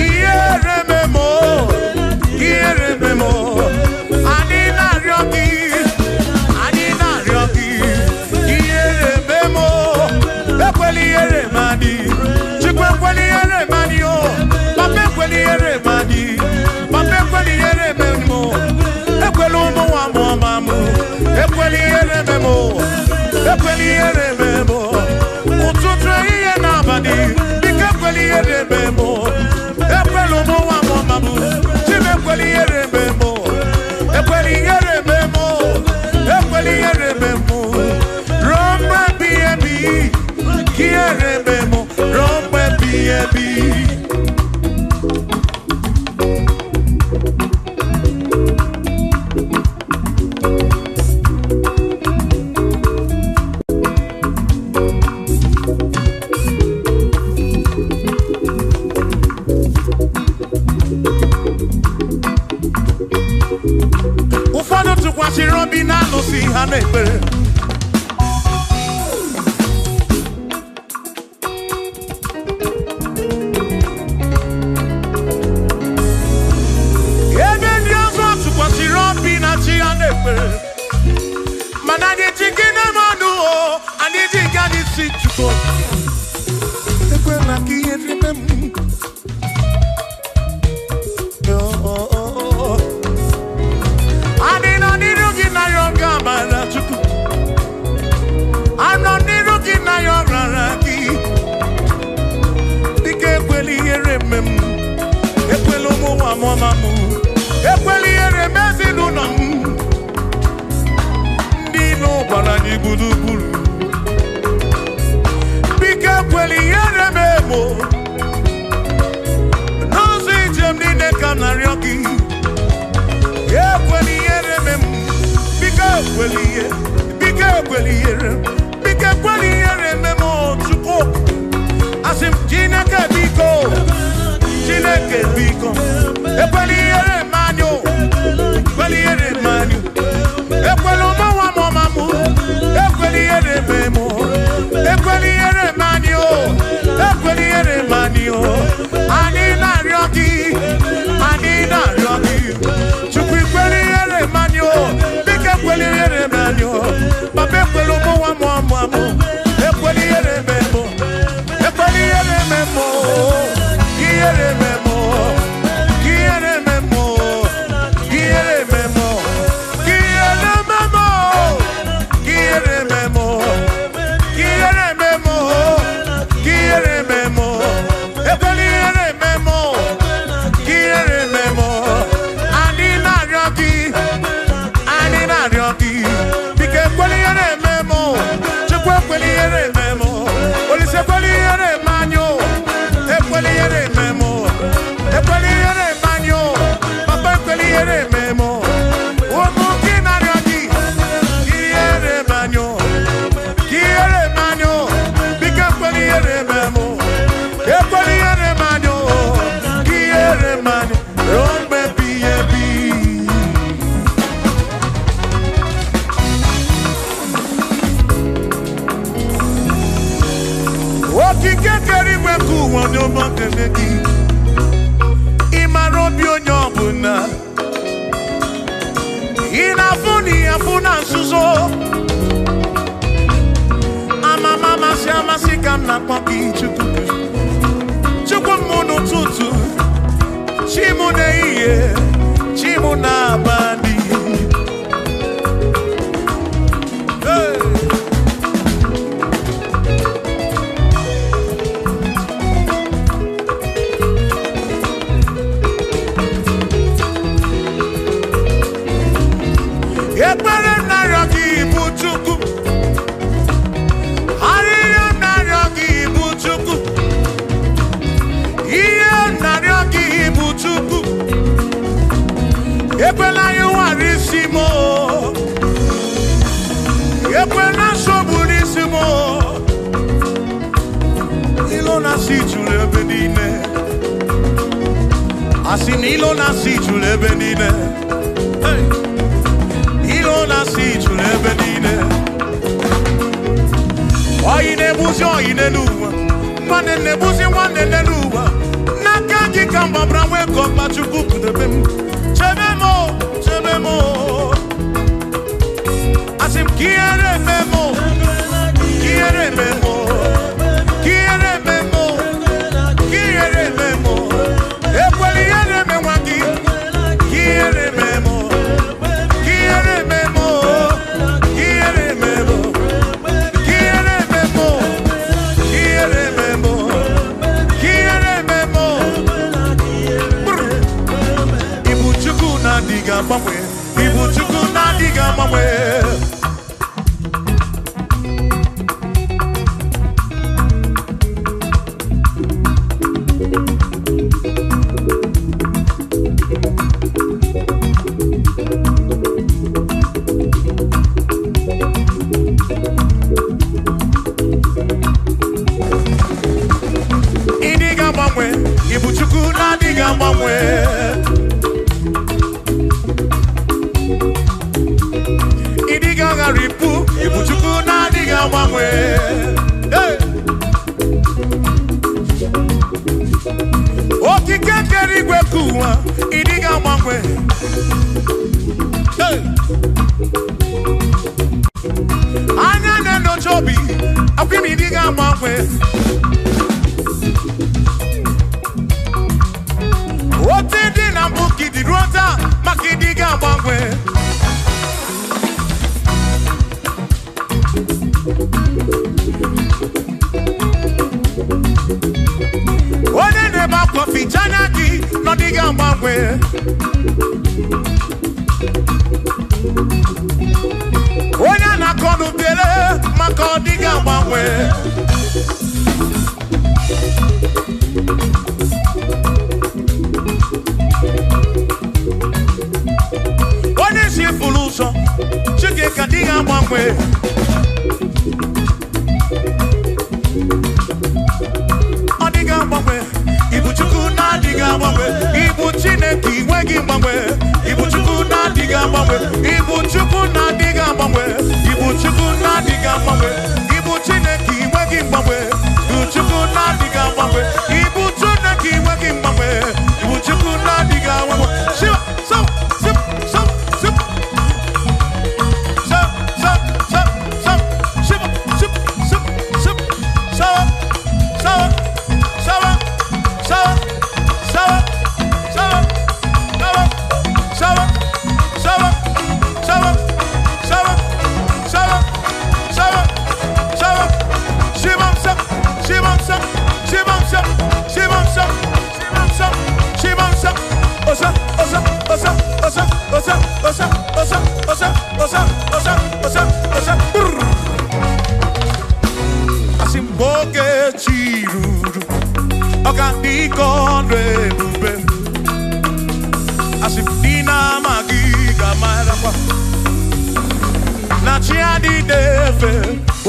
Ihere eme m o. Ihere eme m o. Anyị na-arịọ gị. Anyị na-arịọ gị. Ihere eme m o. Ekwela ihere m adị. Chukwu ekwela ihere m adị o. Papa ekwela ihere m adị. Papa ekwela ihere eme m o. Ekwela ụmụ nwa mụọ ma mụ. Ekwela ihere eme m o. Ekwela ihere eme m o. Ụtụtụ ehihie na abalị, biko ekwela ihere eme m o. Ekwela ụmụ nwa mụọ ma mụ. Chim ekwela ihere eme m o. Ekwela ihere eme m o. Ekwela ihere eme m o. Ruo mgbe ebighị ebi, ka ihere eme m o. Ruo mgbe ebighị ebi. Ụfọdụ tụkwasịrị obi na-alụsị ha n'ekpere. Ebe ndị ọzọ tụkwasịrị obi na chi ha n'ekpere. Mana anyị ji gị na-eme ọnụ o, anyị ji gị anyị si Chukwu. Ekwela ka ihere mee m. Oh, oh, oh, oh. Anyị nọ n'iru gị na ya oge amara Chukwu. Anọ n'iru gị na ya ọrara gị. Dịka ekwela ihere eme m. Ekwela ụmụ nwa mụọ ma mụ. Ekwela ihere eme ezinụlọ m. Ndị ilo gbara anyị gburugburu. Biko ekwela ihere eme m o. N'ụzọ ije m niile ka m na-arịọ gị. Ekwela ihere eme ekwela ihe, biko ekwela ihere, biko ekwela ihere eme m o, Chukwu. Asị m Chineke biko, Chineke biko, ekwela ihere eme anyị o, ekwela ihere eme anyị o. Ekwela ụmụ nwa m ọma m, ekwela ihere eme m o, ekwela ihere eme anyị o, ekwela ihere eme anyị o. Anyị na-arịọ gị, anyị na-arịọ gị, Chukwu ekwela ihere eme anyị o, biko ekwela ihere eme anyị o. Papa ekwela ụmụ nwa m ọma m, ekwela ihere eme m o, ekwela ihere eme m o, ihere eme m o, ihere eme m o, ihere eme m o, ihere eme m o, ihere eme m o, ihere eme m o, ihere eme m o, ekwela ihere eme m o, ihere eme m o. Anyị na-arịọ gị, anyị na-arịọ gị, biko ekwela ihere eme m o, Chukwu ekwela ihere eme m o, Olise ekwela ihere eme anyị o, ekwela ihere eme m o, ekwela ihere eme anyị o, Papa ekwela ihere eme m o. Ụmụ gị na-arịọ gị, ihere eme anyị o, ihere eme anyị o, biko ekwela ihere eme m o, ekwela ihere eme anyị o, ihere eme anyị ruo mgbe ebighị ebi. Okike kere igwe nke ụwa onye ọma kele gị, ị mara obi onye ọbụla, ị na-afụ na ị afụ na nzuzo. Amama amasị amasị ka m na-akpọ gị Chukwu, Chukwu m n'ụtụtụ, chi m n'ehihie, chi m n'abalị. Hey! Ekpere narịọ gị bụ Chukwu, arịrịọ narịọ gị bụ Chukwu, ihe narịọ gị bụ Chukwu. Ekwela anyị nwara isi m o, ekwela nsogbu n'isi m o. Ilo na-asị juru ebe niile, asị na ilo na-asị juru ebe niile. Hey! Ilo na-asị juru ebe niile. Oyi na-egbuzi oyi n'elu ụwa, nwanne na-egbuzi nwanne n'elu ụwa. N'aka gị ka m gbabara nwee ka ọkpa Chukwu kudebe m. Chebe m o, chebe m o. Asị m ka ihere eme m o, ka ihere eme m o, ka ihere eme m o, ka ihere eme m o. Ekwela ihere eme nwa gị, ka ihere eme m o, ka ihere eme m o, ka ihere eme m o. Quiere memo, quiere memo, quiere memo. Ibu Chukwu na-adịghị agbanwe, Ibu Chukwu na-adịghị agbanwe. Ịdịghị agbanwe, Ibu Chukwu na-adịghị agbanwe. Ịdịghị agharịpụ, Ibu Chukwu na-adịghị agbanwe. Hey! Okike kere igwe ka ụwa, ịdịghị agbanwe. Hey! Anya na-enyocha obi, akwa ime ịdịghị agbanwe. Otu dị na mbụ ka ịdị ruo taa, maka ịdịghị agbanwe. Onye na-ebe akwa ficha anya gị na ọ dịghị agbanwe. Onye a na-akọ n'ubere maka ọ dịghị agbanwe. Onye isi fụrụ ụzọ, Chike agbanwe. Ọ dịghị agbanwe. Ibu Chukwu na-adịghị agbanwe. Ibu Chineke inweghị mgbanwe. Ibu Chukwu na-adịghị agbanwe. Ibu Chukwu na-adịghị agbanwe. Ibu Chukwu na-adịghị agbanwe. Ibu Chineke inweghị mgbanwe. Ibu Chukwu na-adịghị agbanwe. Ibu Chineke inweghị mgbanwe. Ibu Chukwu na-adịghị agbanwe. Shiva, so, sip, so, sip. So, so, so, so. Shiva, sip, sip, sip. So, so, so, so, so, so, so, so, so, so, so, so, so, so. Shivam sap, shivam sap, shivam sap, shivam sap, shivam sap, shivam sap. Osa, osa, osa, osa, osa, osa, osa, osa, osa, osa, osa, osa. Brr. Asị m oge chi ruru, ọ ga-adị ka ọnụ ebube. Asị m ndị na-amaghị ga-amarakwa na chi adịghị efe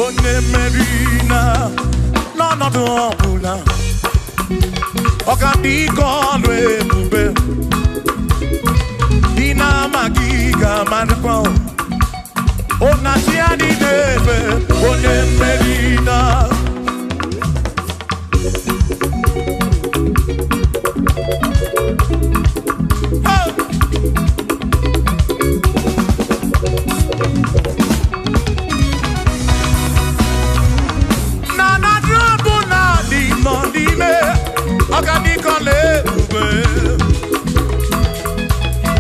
onye mmeri na n'ọnọdụ ọbụla. Ọ ga-adị ka ọnụ ebube. Ndị na-amaghị ga-amarakwa o na chi adịghị efe onye mmeri na. Hey! Na na drọbụ na dị nọ n'ime ọ ga dị ka ọla ebube.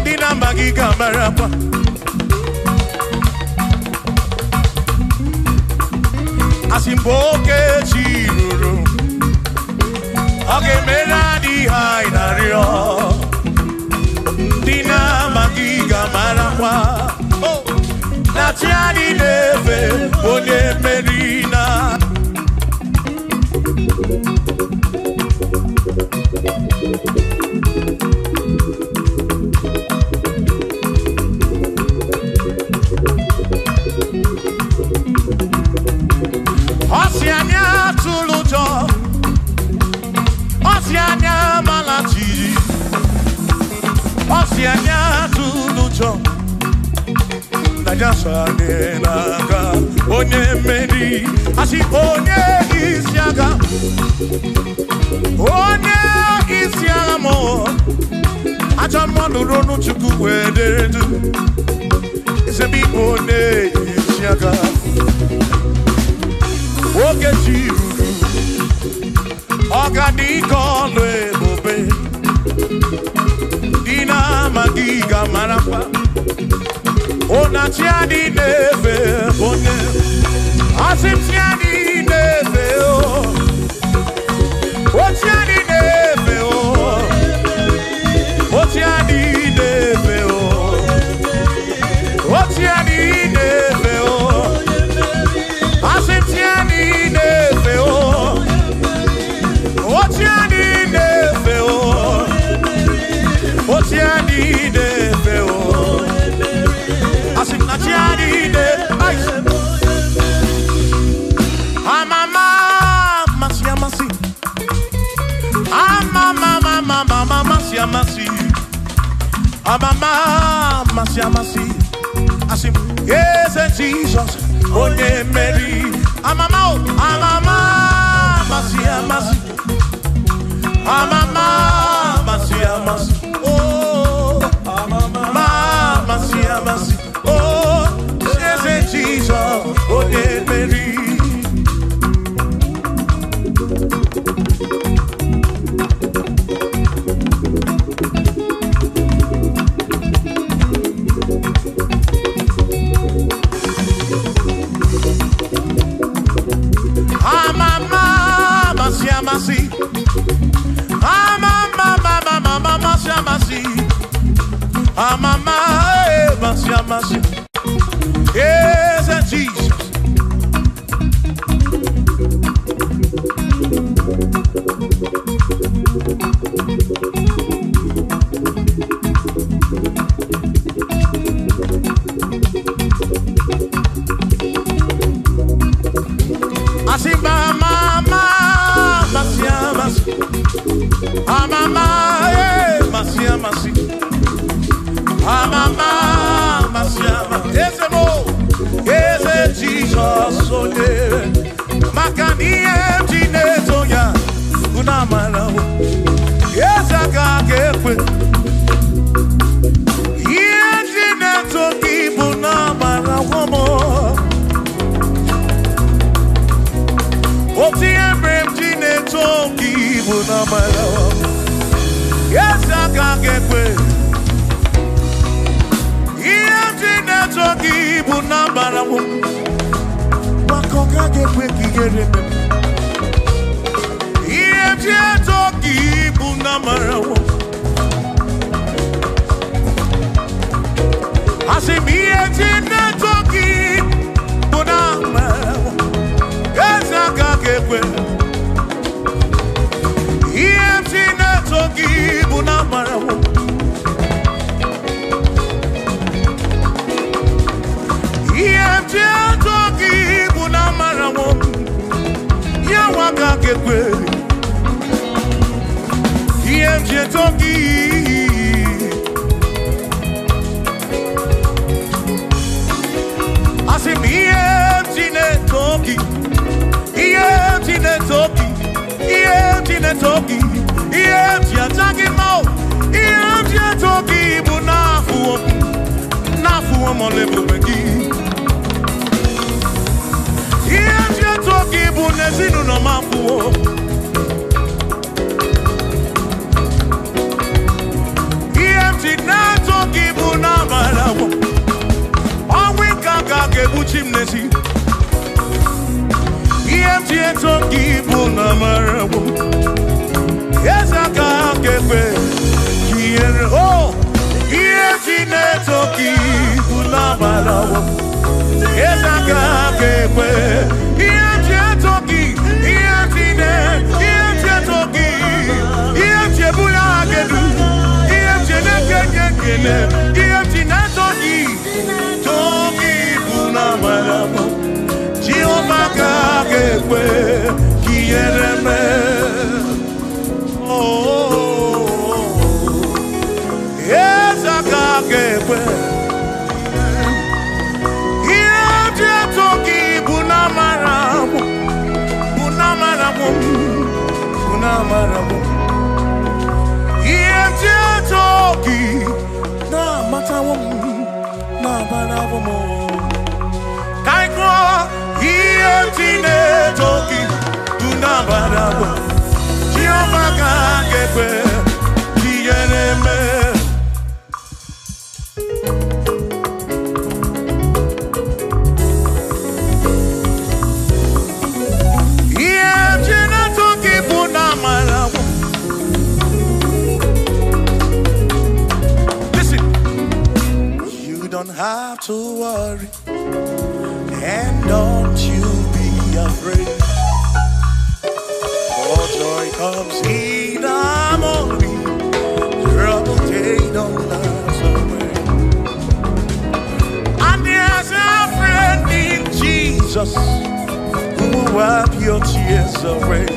Ndị na-amaghị ga-amarakwa. Asị mgbe oke chi ruru, ọ ga-emere anyị ihe anyị na-arịọ. Ndị na-amaghị ga-amarakwa na chi anyị na-efe onye mmeri na. Ọ sị anyị atụla ụjọ, ọ sị anyị amala jijiji, ọ sị anyị atụla ụjọ. Na ya so anyị n'aka onye mmeri. Asị onye isi agha, onye isi agha mụ. Ajọ mmadụ ronu Chukwu wee dere du. Eze m ịbụ onye isi agha. Oge chi ruru, ọ ga-adị ka ọlụ ebube. Ndị na-amaghị ga-amarakwa na chi adị na-efe onye. Asị m chi adị na-efe o, o chi adị na-efe o, o chi adị na-efe o, o chi adị na-efe o. Asị m chi adị na-efe o, o chi adị na-efe o, o chi adị na-efe o. Asị m na chi adị na-efe. Amama amasị amasị. Amama amama amasị amasị. Amama amasị amasị. Asị m eze Jizọs onye mmeri. Amama o, amama amasị amasị. Amama amasị amasị. Oh, amama amasị amasị. Oh, eze Jizọs onye mmeri. Amama amasị amasị. Amama amama amasị amasị. Amama amasị amasị. Eze Jizọs. na ihe m ji na-eto ya bụ na amara m. Eze aka ga-ekwe. Ihe m ji na-eto gị bụ na amara m. Otu ihe mere m ji na-eto gị bụ na amara m. Eze aka ga-ekwe. Ihe m ji na-eto gị bụ na amara m. Maka ọ gaghị ekwe ka ihere mee m. Ihe m ji eto gị bụ na amara m. Asị m ihe m ji na-eto gị bụ na amara m. Eze aka ga-ekwe. Ihe m ji na-eto gị bụ na amara m. Ihe m ji eto gị bụ na amara m. Ya nwa aka ga-ekwe. Ihe m ji eto gị. Asị m ihe m ji na-eto gị. Ihe m ji na-eto gị. Ihe m ji na-eto gị. Ihe m ji aja gị mma o. Ihe m ji eto gị bụ n'afụwo m. N'afụwo m ọla ebube gị. Ihe m ji eto gị bụ n'ezinụlọ m afụwo. Ihe m ji na-eto gị bụ n'amara m. Ọnwụ ike aka ga-egbuchi m n'ezi. Ihe m ji eto gị bụ n'amara m. Eze aka ga-ekwe ka ihere o. Ihe m ji na-eto gị bụ n'amara m. Eze aka ga-ekwe. Ihe m ji eto gị, ihe m ji na- ihe m ji eto gị, ihe m ji ebuli aha gị elu, ihe m ji na-ekenye ekele, ihe m ji na-eto gị, too gị bụ n'amara m. Jehova ka ga-ekwe ka ihere mee. Oh, eze aka ga-ekwe. Ihe m ji eto gị bụ n'amara m, bụ n'amara m, bụ n'amara m. Ihe m ji eto gị na-amatawo m, na-amarawo m. Ka anyị gụọ, ihe m ji na-eto gị bụ n'amara m. Jehova ka ga-ekwe ka ihere mee. Ihe m ji na-eto gị bụ n'amara m. Listen, you don't have to worry, and don't you be afraid. For joy comes in the morning, trouble they don't last away. And there's a friend in Jesus who will wipe your tears away.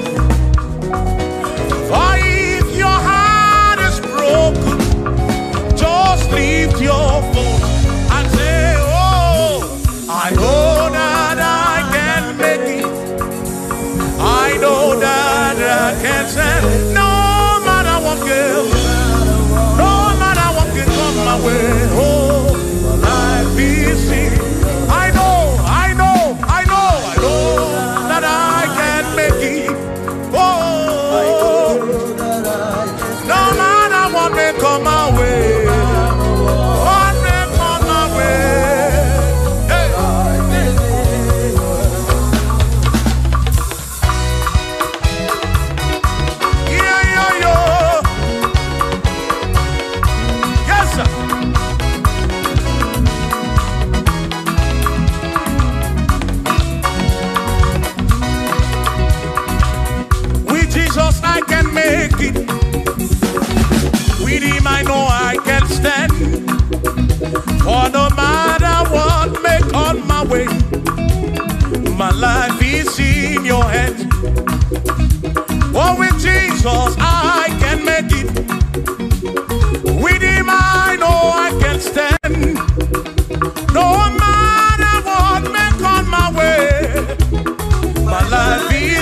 For if your heart is broken, just lift your voice and say, oh, I know that I can make it. I know that I can stand. No matter what girl, no matter what can come my way. Oh, my life is in. I know, I know, I know, I know that I can make it. Oh, no matter what may come my way. What may come my way. Hey. Yeah, yeah, yeah. Yes, sir. With Jesus I can make it. With him I know I can stand. For no matter what may come my way, my life is in your hands. For with Jesus I can make it. With him I know I can stand. No matter what may come my way, my life is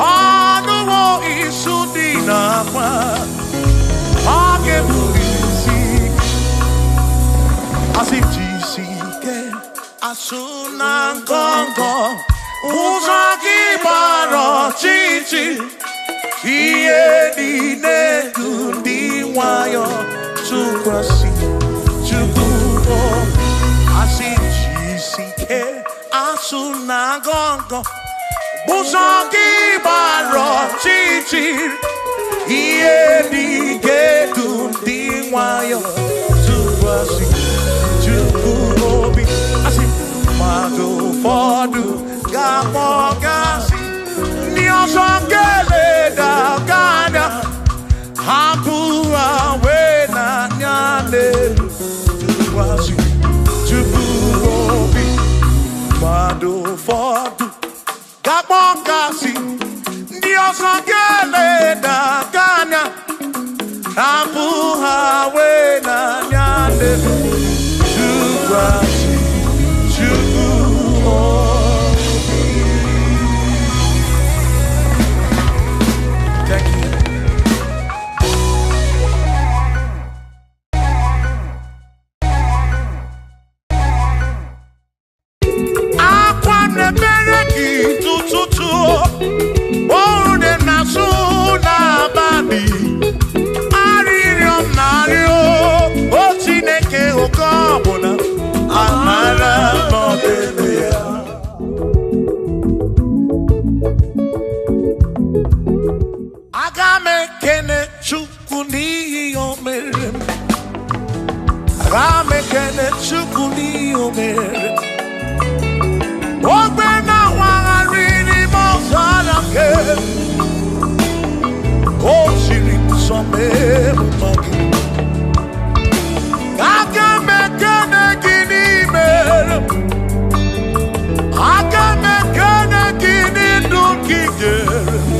Ọnụwo isu dị n'akwa, ọ ga-ebu isi. Asị jisi ike, asụ na ngọngọ, ụzọ gị gbara ọchịchị, ihe niile dị ndị nwayọ tụkwasị Chukwu obi. Asị jisi ike, asụ na ngọngọ, ụzọ gị gbara ọchịchị, ihe niile dị ndị nwayọ tụkwasị Chukwu obi. Asị mmadụ ụfọdụ ga-akpọ gasị, ndị ọzọ ga-eleda gị anya, hapụ ha wee na-anya n'elu tụkwasị Chukwu obi. Mmadụ ụfọdụ ga-akpọ gasị, ndị ọzọ ga-eleda gị anya, hapụ ha wee na-anya n'elu tụkwasị Chukwu obi. Thank you. Akwa na-ebere gị tụtụtụ, oru dị na-asụ n'abalị, arịrịọ m na-arịọ, o Chineke oke ọbụla, amara n'ọdịdị ya. Aga m ekene Chukwu n'ihi o mere m. Aga m ekene Chukwu n'ihi o mere m. Ogbe na-awagharị n'ime ọzara nke o siri nsọ mee mma gị. Aga m ekene gị n'ime m. Aga m ekene gị n'ndụ gị nyere m.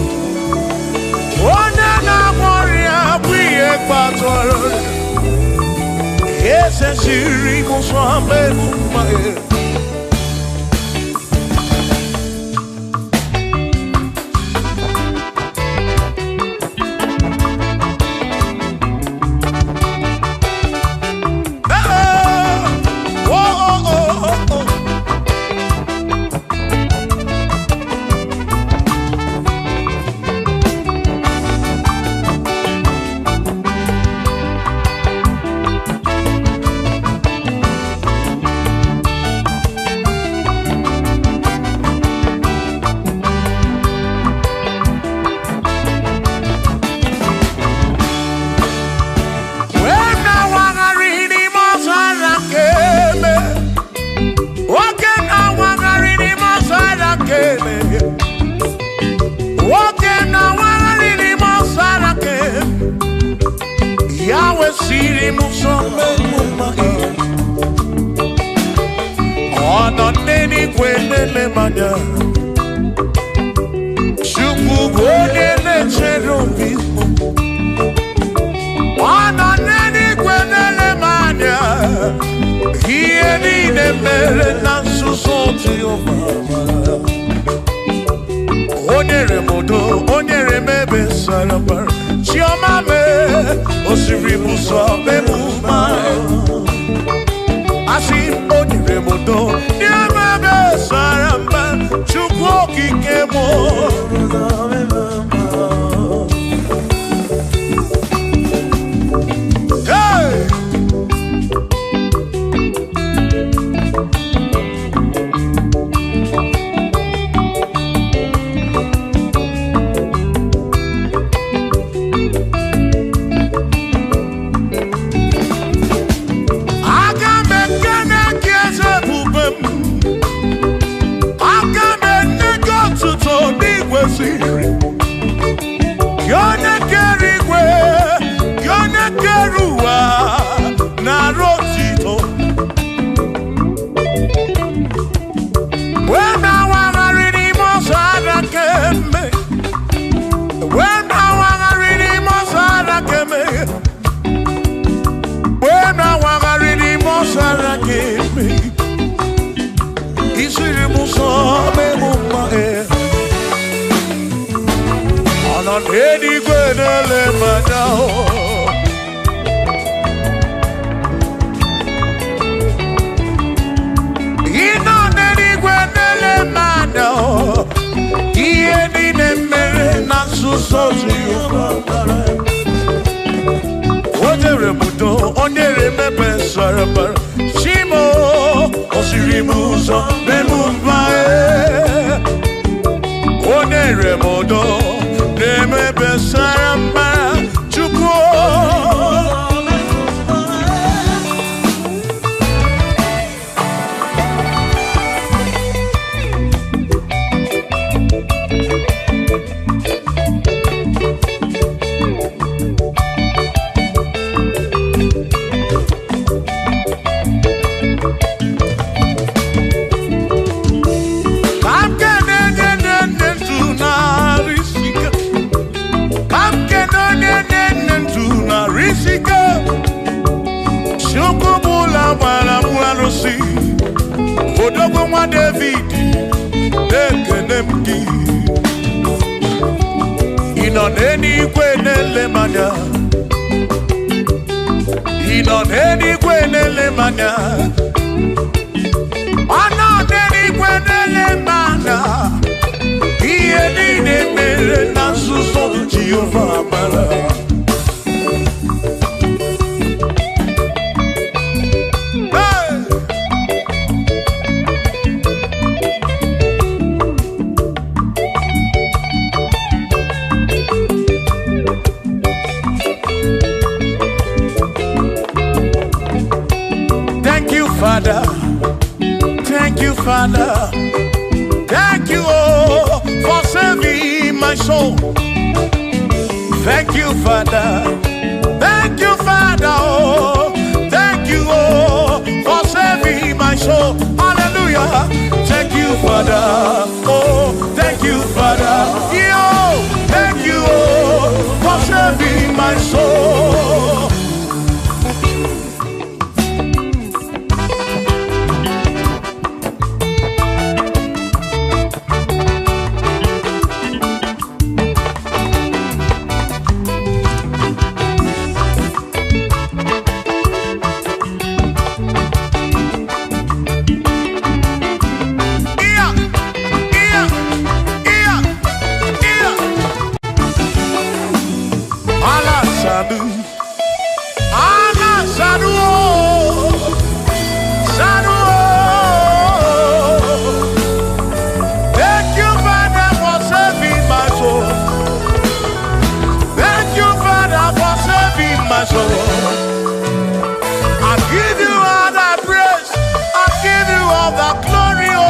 Onye na-agwọ ọrịa bụ ihe kpatara eze siri m nsọ mee mma gị. Oh, oh, oh, oh, oh. Wee na-awagharị n'ime ọzara nke eme. Nwoke na-awagharị n'ime ọzara nke eme. Nwoke na-awagharị n'ime ọzara nke eme. Ya wesịrị m nsọ mmemme gị. Ọ nọ n'eluigwe na-ele m anya. Chukwu bụ onye na-echere obi m. Ọ nọ n'eluigwe na-ele m anya. Ihe niile mere na nzuzo Jehova mara. O nyere m udo, o nyere m ebe sara mbara. Chiọma mee, o siri m ụzọ mee m mma. Asị m, o nyere m udo, nye m ebe sara mbara. Chukwu okike m. Hey! Aga m ekene gị eze ebube m. Aga m enye gị otuto n'igwe siri. Gị onye kere igwe, gị onye kere ụwa, nara otito. Wee na-awagharị n'ime ọzara keme. Wee na-awagharị n'ime ọzara keme. Wee na-awagharị n'ime ọzara keme. Isiri m ụzọ mee m mma, eh. n'eluigwe na-ele m anya. Ị nọ n'eluigwe na-ele m anya. Ihe niile mere na nzuzo Jehova. O nyere m udo, o nyere m ebe sara mbara. Chimo, o siri m ụzọ mee m mma. O nyere m udo, na-eme ebe sara mbara. Chukwu. Odogwu nwa David, na-ekene m gị. Ị nọ n'eluigwe na-ele m anya. Ị nọ n'eluigwe na-ele m anya. Ọ nọ n'eluigwe na-ele m anya. Ihe niile mere na nzuzo Jehova mara. Thank you, Father. Thank you, Father. Thank you, oh, for saving my soul. Thank you, Father. Thank you, Father. Oh, thank you, oh, for saving my soul. Hallelujah. Thank you, Father. Oh, thank you, Father. Yo, thank you, oh, for saving my soul. Iya, iya, iya, iya. Ala sadu, ala sadu, oh, sadu. Oh. Thank you, Father, for saving my soul. Thank you, Father, for saving my soul. I give you all the praise. I give you all the glory. Oh.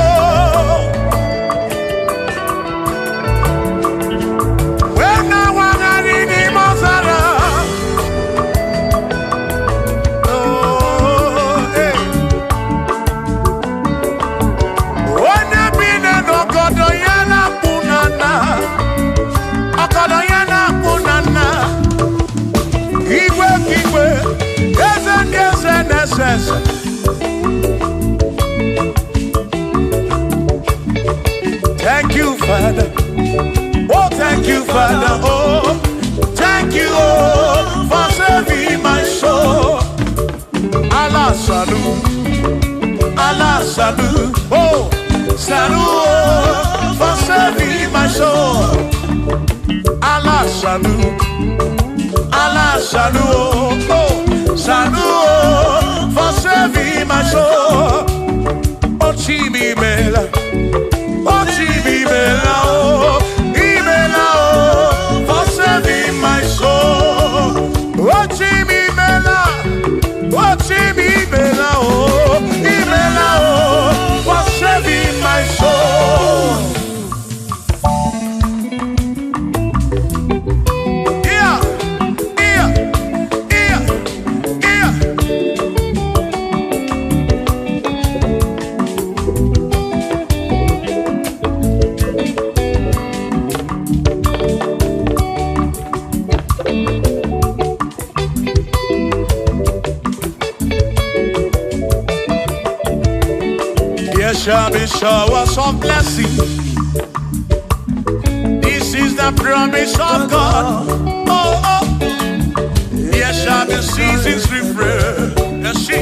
When I was in Mozara, oh, hey. Onye bi n'ọgọdọ ya na-akpụ n'ana, ọgọdọ ya na-akpụ n'ana. Igwe ka igwe, eze ndị eze na-ese ese. Thank you, Father. Oh, thank you, Father. Oh, thank you, oh, for saving my soul. Allah salu, Allah salu, oh, salu, oh, for saving my soul. Allah salu, Allah salu, oh, oh, salu, oh, for saving my soul. Oh, Chimi Mela. Oh, Chimi Mela, oh, Imela, oh, for saving my soul. Oh, Chimi Mela, oh, Chimi Mela, oh, Imela, oh, for saving my soul. Yeah, yeah, yeah, yeah. There shall be showers of blessing. This is the the promise of God. Oh, oh, there shall be seasons refreshed. And she,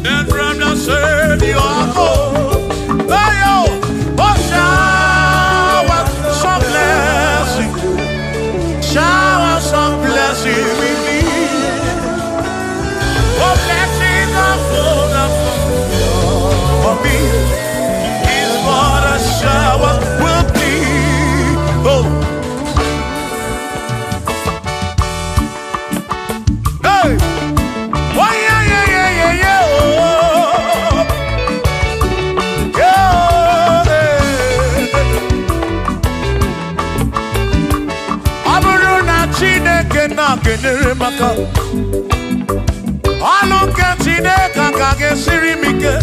and from the Savior, oh, oh, oh, shower some blessing, shower some blessing with me. Oh, blessings are full of for me. Is what a shower will be. Oh, hey, oh yeah, yeah, yeah, yeah, yeah, oh, yeah, hey. Ọ bụrụ na Chineke na-kenyere m aka, ọlụ nke Chineke ka ga-esiri m ike.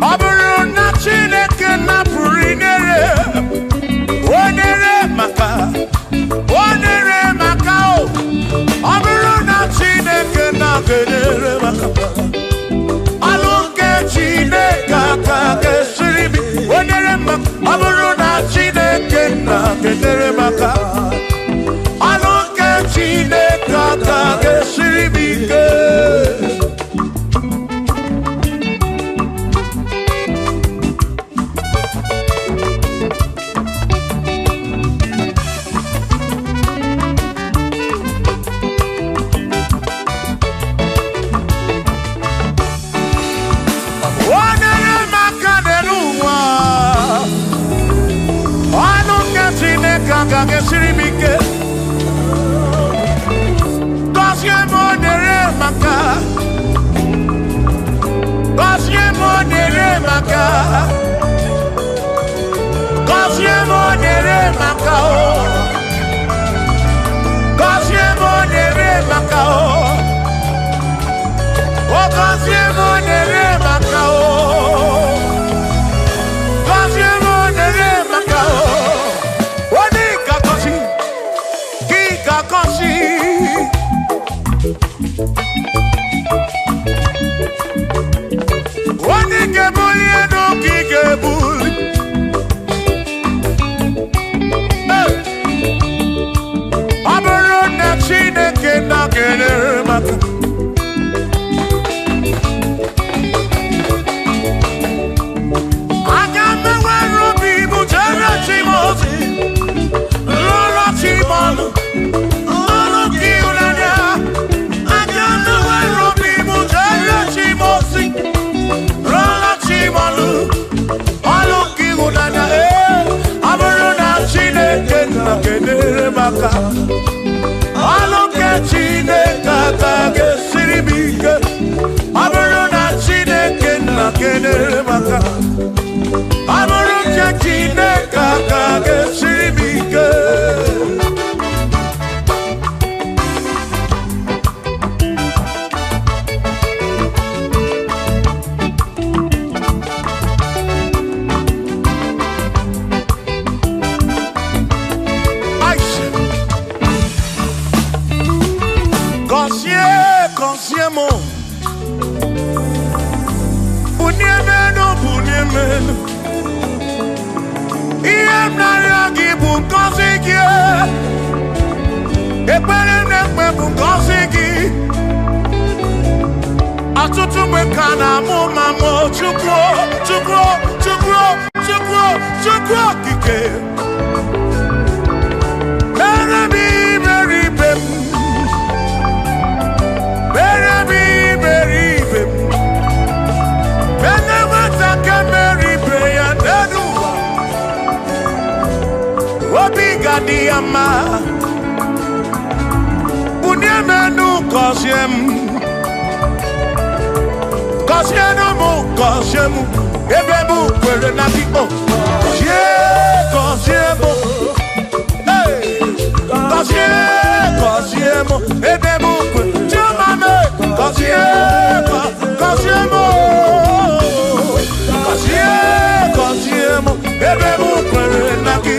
Ọ bụrụ na Chineke napụrụ inyere, o nyere maka, o nyere maka o. Ọ bụrụ na Chineke na-kenyere maka, ọlụ nke Chineke aka ga-esiri m, o nyere maka. Ọ bụrụ na Chineke na-kenyere maka, ọlụ nke Chineke aka ga-esiri m ike. Onye maka n'elu ụwa, ọnụ nke Chineke agaghị esiri m ike. Gọzie m onyere maka, gọzie m onyere maka, gọzie m onyere maka o, gọzie m onyere maka o, o gọzie m onyere maka o. Gọzie m onyere maka o. Onye ga-agọzi, gị ga-agọzi. Onye ga-ebuli elu ka ị ga-ebuli. Hey! Ọ bụrụ na Chineke na-enyere m aka, aga m enwere obi m jere chi m ozi, rụọrọ chi m ọlụ, ọlụ nke ịhụnanya. Aga m enwere obi m jere chi m ozi, rụọrọ chi m ọlụ, ọlụ nke ịhụnanya. Ee, ọ bụrụ na Chineke na-enyere m aka, ọlụ nke Chineke aka ga-esiri m ike. Ọ bụrụ na Chineke na-enyere m aka, ọ bụrụ nke Chineke aka ga-esiri m ike. Aisha. Gọzie, gọzie m, bunie m elu, bunie m elu. Ihe m na-arịọ gị bụ ngọzi gị. Ekpere m na-ekpe bụ ngọzi gị. Ọtụtụ mgbe ka na-amụ ma mụ Chukwu, Chukwu, Chukwu, Chukwu, Chukwu okike. Mere m iberibe m, mere m iberibe m. Mere nwata nke mere ibe ya n'elu ụwa, obi ga-adị ya mma. Bunie m elu, gọzie m, gọzienụ m, gọzie m, ebe m kwere na gị o. Gọzie, gọzie m, hey! Gọzie, gọzie m, ebe m kwere. Chioma m, gọzie, gọzie m, o. Gọzie, gọzie m, ebe m kwere na gị.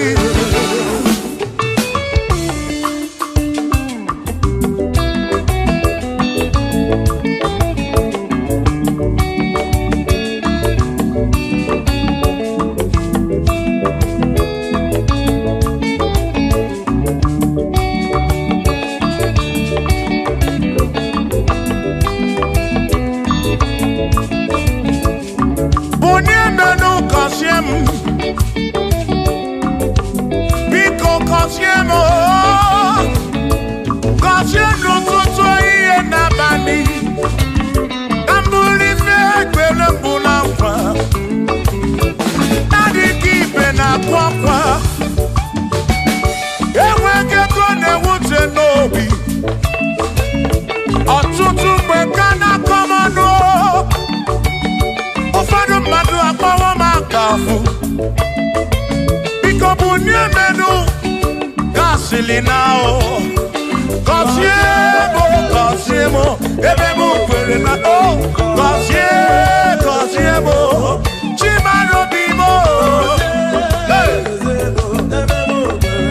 sịrị na o. Gọzie m, gọzie m, ebe m kwere na o. Gọzie, gọzie m, Chimara obi m o. Hey!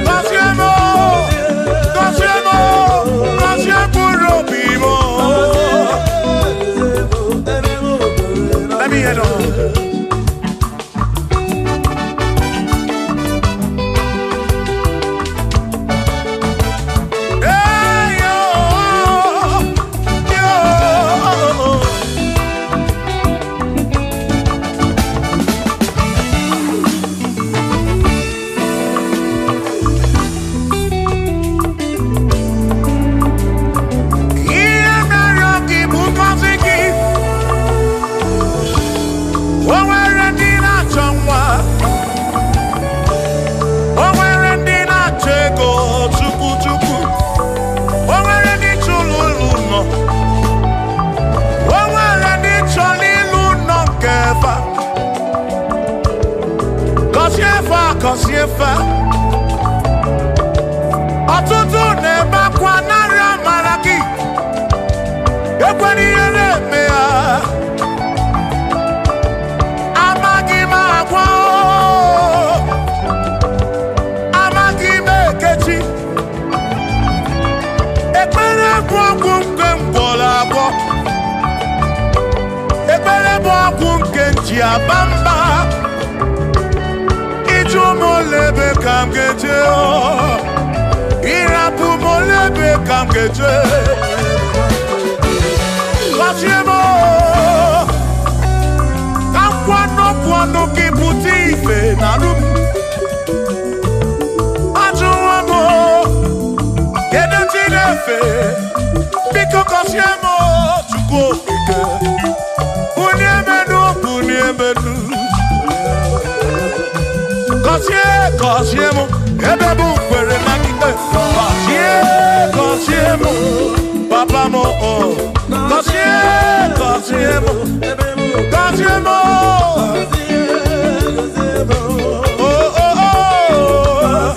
Gọzie m, gọzie m, gọzie mkpụrụ obi m o. Let me hear them. Hey, yo, yo. Ihe mere gị bụ ngọzi gị. O nwere ndị na-achọ nwa. O nwere ndị na-achọ ego chukwu chukwu. O nwere ndị chụrụ ụlọ nọ. O nwere ndị chọrọ ịlụ nọ nke fa. Gọzie fa, gọzie fa. Ọtụtụ na-ebe akwa narị amara gị. Ekwela ihe na-eme ya. Amaghị m agwa o. Amaghị m ekechi. Ekpere bụ ọgwụ nke m gwọrọ agwọ. Ekpere bụ ọgwụ nke m ji aba mba. Ịjụ m ole ebe ka m ga-eje o. Ịrapụ m ole ebe ka m ga-eje. Gọzie m o. Ka nkwanụ kwọnụ gị pụta ife na arụ m. Ajụwo m o. Kedu chi na-efe? Biko gọzie m o, Chukwu okike. Bunie m enu, bunie m enu. Gọzie, gọzie m, ebe m kwere na gị. Gọzie, gọzie m, papa m o. Gọzie, gọzie m, gọzie m o. Oh, oh, oh.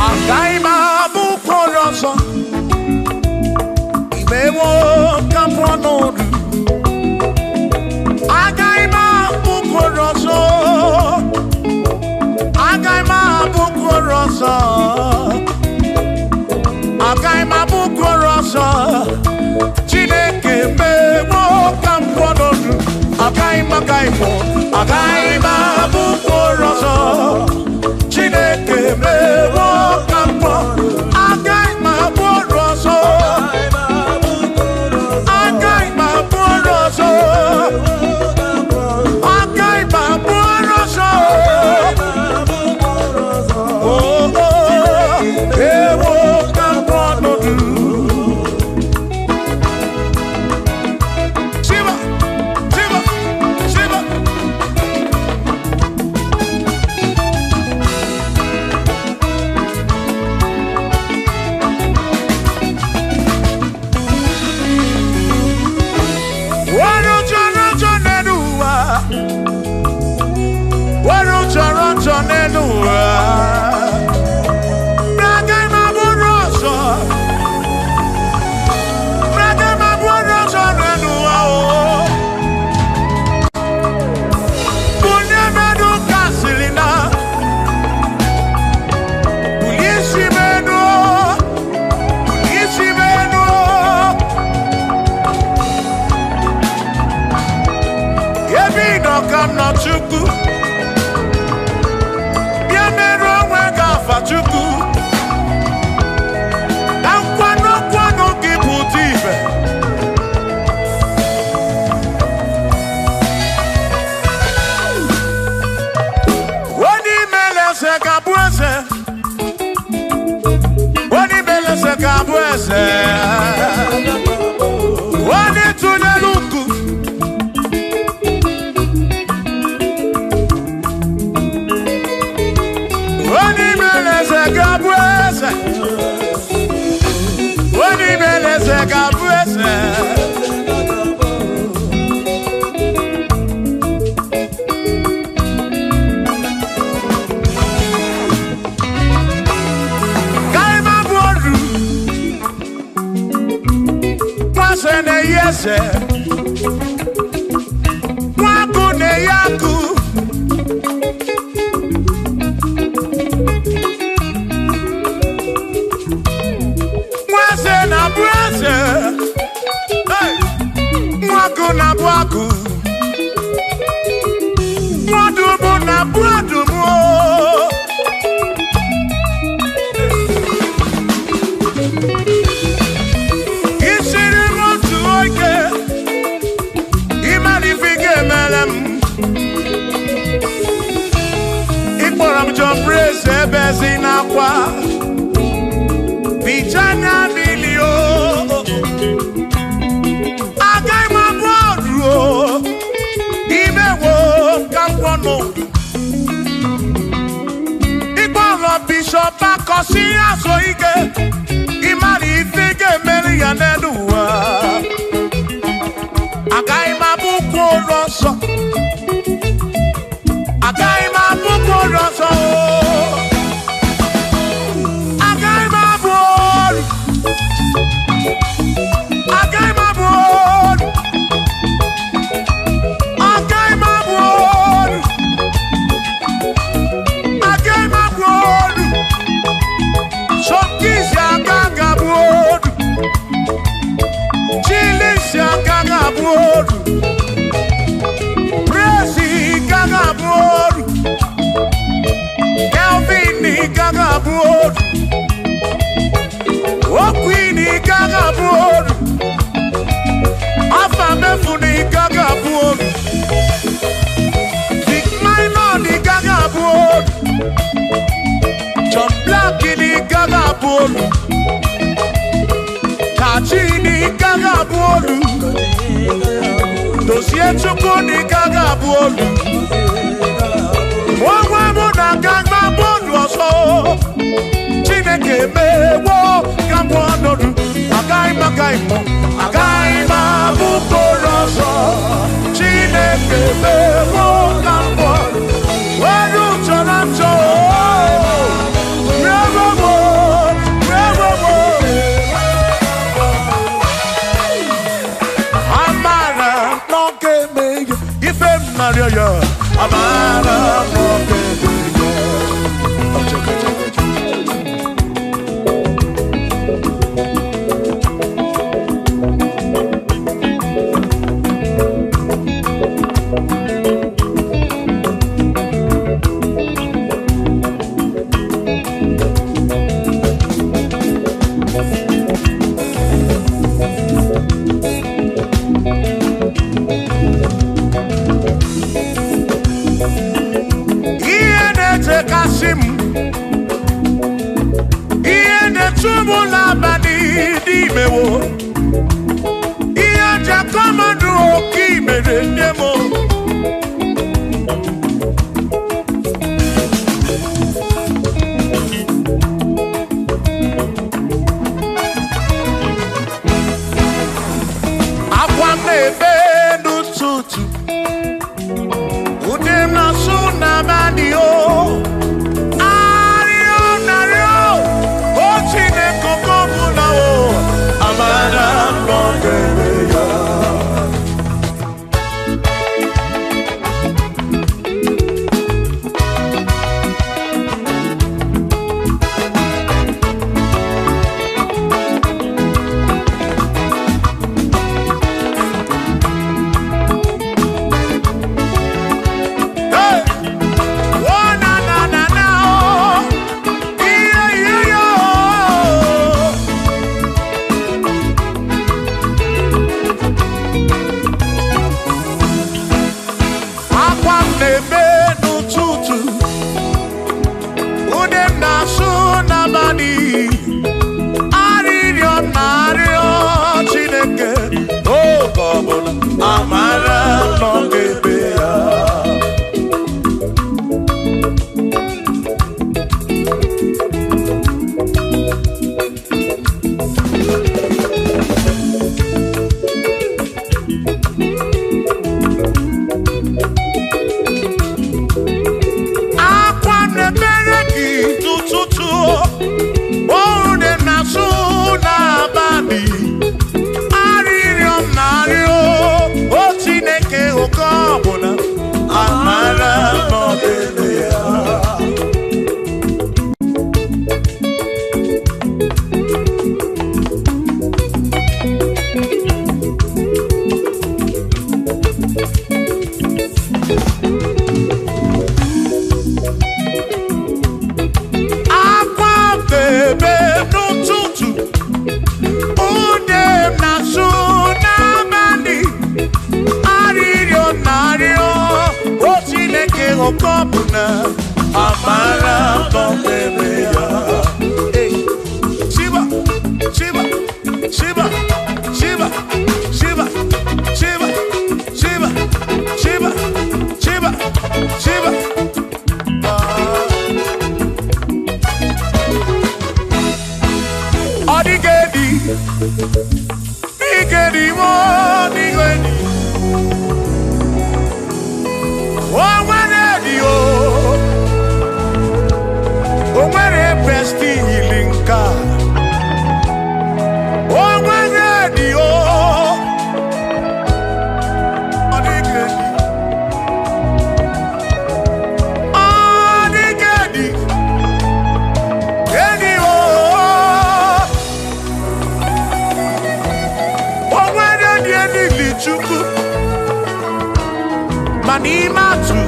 Agaghị m abụ ụkpụrụ ọzọ. Imewo ka m pụọ n'ọdụ. Agaghị m abụ ụkpụrụ ọzọ. Agaghị m abụ ụkpụrụ ọzọ. Agaghị m abụ ụkpụrụ ọzọ. Chineke mewo ka m pụọ n'ọdụ. Agaghị m, agaghị m, agaghị m abụ ụkpụrụ ọzọ. Chineke mewo ka m pụọ. Agaghị m abụ ọrụ ọzọ. Agaghị m abụ ọrụ ọzọ. Agaghị m abụ ọrụ ọzọ. Oh, oh, ewo ka m pụọ n'ọdụ. Shiva, Shiva, Shiva. Wọ́n jọrọ jọ nínú wa. Wọ́n jọrọ jọ nínú wa. Braga ma bụrụ ọzọ. Braga ma bụrụ ọzọ nínú wa o. Bunye mmadụ kasịrị na. Bulie isi m enu. Bulie isi m enu. Ebe ị nọ ka m nọ Chukwu. Bịa merụ onwe gị afa Chukwu. Ka nkwanụ nkwanụ gị pụta ibe. eze. Nwagụ na-enye akụ. Nwa eze na-abụ eze. Hey! Nwagụ na-abụ agụ. Nwadụm na-abụ adụm o. Isiri m otu oge, ịmara ife ị ga-emere m. Ịkpọrọ m John Praise ebe ezi n'akwa. Bicha anya mmiri o. Agaghị m abụ ọrụ o. Imewo ka m kwọ n'ụdụ. Ịkpọrọ Bishọp Akọsị azụ ike. Ịmara ife ị ga-emere ya n'elu ụwa. Agaghị m abụ ụkwụ ụlọ nsọ. Agaghị m abụ ụkwụ ụlọ nsọ. Agaghị m abụ ọrụ. Agaghị m abụ ọrụ. Agaghị m abụ ọrụ. Agaghị m abụ ọrụ. Sọmkisi aka ga-abụ ọrụ. Chilisi aka ga-abụ ọrụ. Prezi ka ga-abụ ọrụ. Kelvin ka ga-abụ ọrụ. Okwini ka ga-abụ ọrụ. Afa Mefuni ka ga-abụ ọrụ. Vic Minor ka ga-abụ ọrụ. John Black ka ga-abụ ọrụ. Kachi ka ga-abụ ọrụ. Dozie Chukwu ka ga-abụ ọrụ. Onwe mụ na aka gba bọọlụ ọzọ. Chineke mewo ka m pụọ n'ọdụ. Agaghị m agaghị m agaghị m abụ mkpụrụ ọzọ. Chineke mewo ka m pụọ. Ọrụ chọrọ nchọ. Rewo m, rewo m. Amara n'oge emeghe ife m narịọ ya. Amara n'oge emeghe. Ọchọkọ, ọchọkọ, ọchọkọ. Ihe na-echekasị m, ihe na-echu m n'abalị n'imewo, ihe njakọ mmadụ oke imere nne m. Akwa m na-ebe n'ụtụtụ, ude m na-asụ n'abalị o. Arịọ narịọ, o Chineke oke ọbụla o, amara m na ọ ga-eme ya. Hey! Oh, na, na, na, na, oh. Yeah, yeah, yeah, oh. Akwa m na-ebe n'ụtụtụ, ude m na-asụ n'abalị, arịrịọ m na-arịọ Chineke, oge ọbụla amara m na ọ ga-eme ya. Akwa na-emere gị n'ụtụtụ, oru na-asụ n'abalị, arịrịọ m na Akwa bebe n'ụtụtụ, ude m na-asụ n'abalị, arịrịọ na-arịọ, o Chineke oke ọbụna amara gọbere ya. Hey. Shiba, Shiba, Shiba, Shiba, Shiba, Shiba, Shiba, Shiba, Shiba, Shiba. Ọ dịghị edi, dịghị edi, ọ dịghị edi. O nwere edi o, o nwere besti yiri nke a. O nwere edi o, ọ dịghị edi. Ọ dịghị edi, edi o. O nwere dị elili Chukwu, ma n'ime atụ,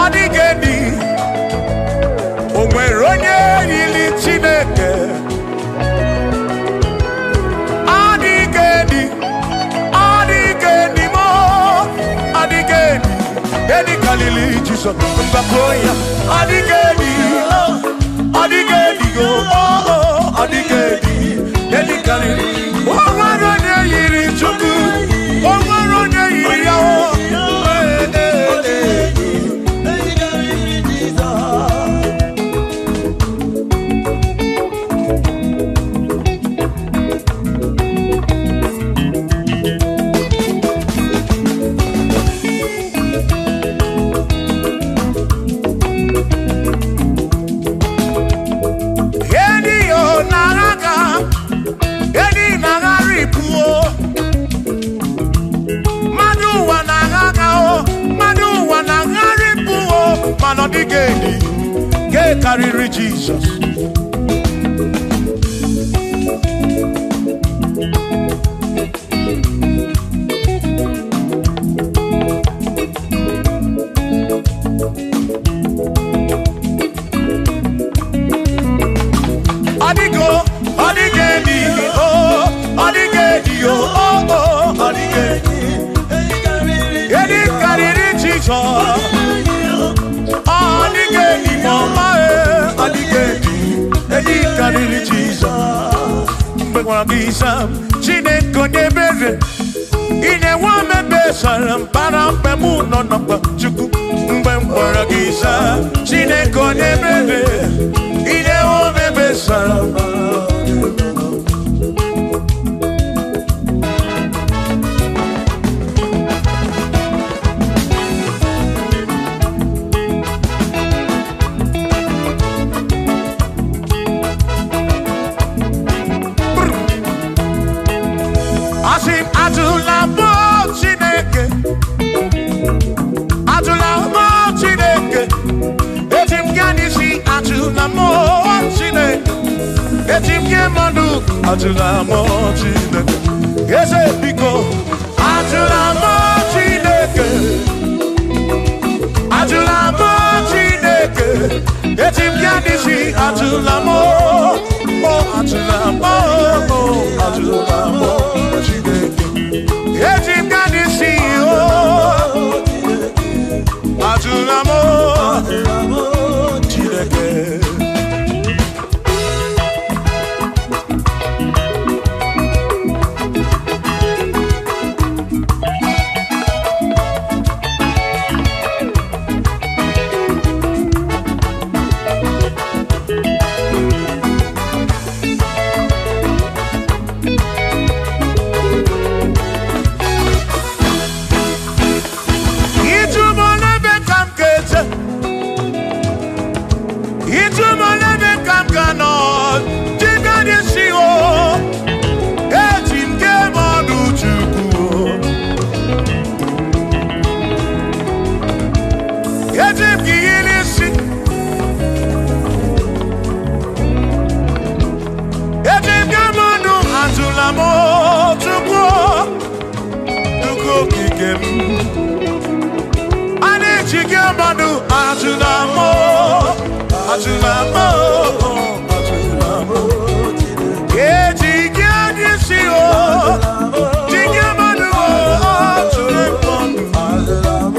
ọ dịghị edi. O nwere onye yiri Chineke. Ọ dịghị edi, ọ dịghị edi mo, ọ dịghị edi. Edi karịrị Jizọs, mgbakọ ya. Ọ dịghị edi, ọ dịghị edi o, ọ dịghị edi. Edi karịrị. O nwere onye yiri Chukwu, o nwere onye yiri ya o. Ee, ee, ee. Edi yo naraga, edi nagaripu o. Mmadụ ụwa na-agha o, mmadụ ụwa na-agharịpụ o, mana ọ dịghị edi, nke karịrị Jizọs. Ọ dịgo, ọ dịghị edi o, ọ dịghị edi o, o, o, ọ dịghị edi. Edi karịrị Jizọs. Ọ dịghị edi ma ọma e, ọ dịghị edi, edi karịrị Jizọs. Mgbe gwara gị zaa m, Chineke onye ebere, ị na-enwe omebe sara mbara mgbe mụ nọ n'ọkpa Chukwu. Mgbe m gwara gị zaa, Chineke onye ebere, ị na-enwe omebe sara mbara. Asị m atụla mụ Chineke, atụla mụ Chineke, eji m gaa n'isi atụla mụ Chineke, eji m gị mmadụ atụla mụ Chineke, eze biko atụla mụ Chineke, atụla mụ Chineke, eji m gaa n'isi atụla mụ, o atụla mụ, o atụla mụ Chineke. Eji m gaa n'isi o, atụla mụ Chineke. okike m. A na-eji gị mmadụ atụla m, atụla m, eji gị adị isi o, ji gị mmadụ atụla m.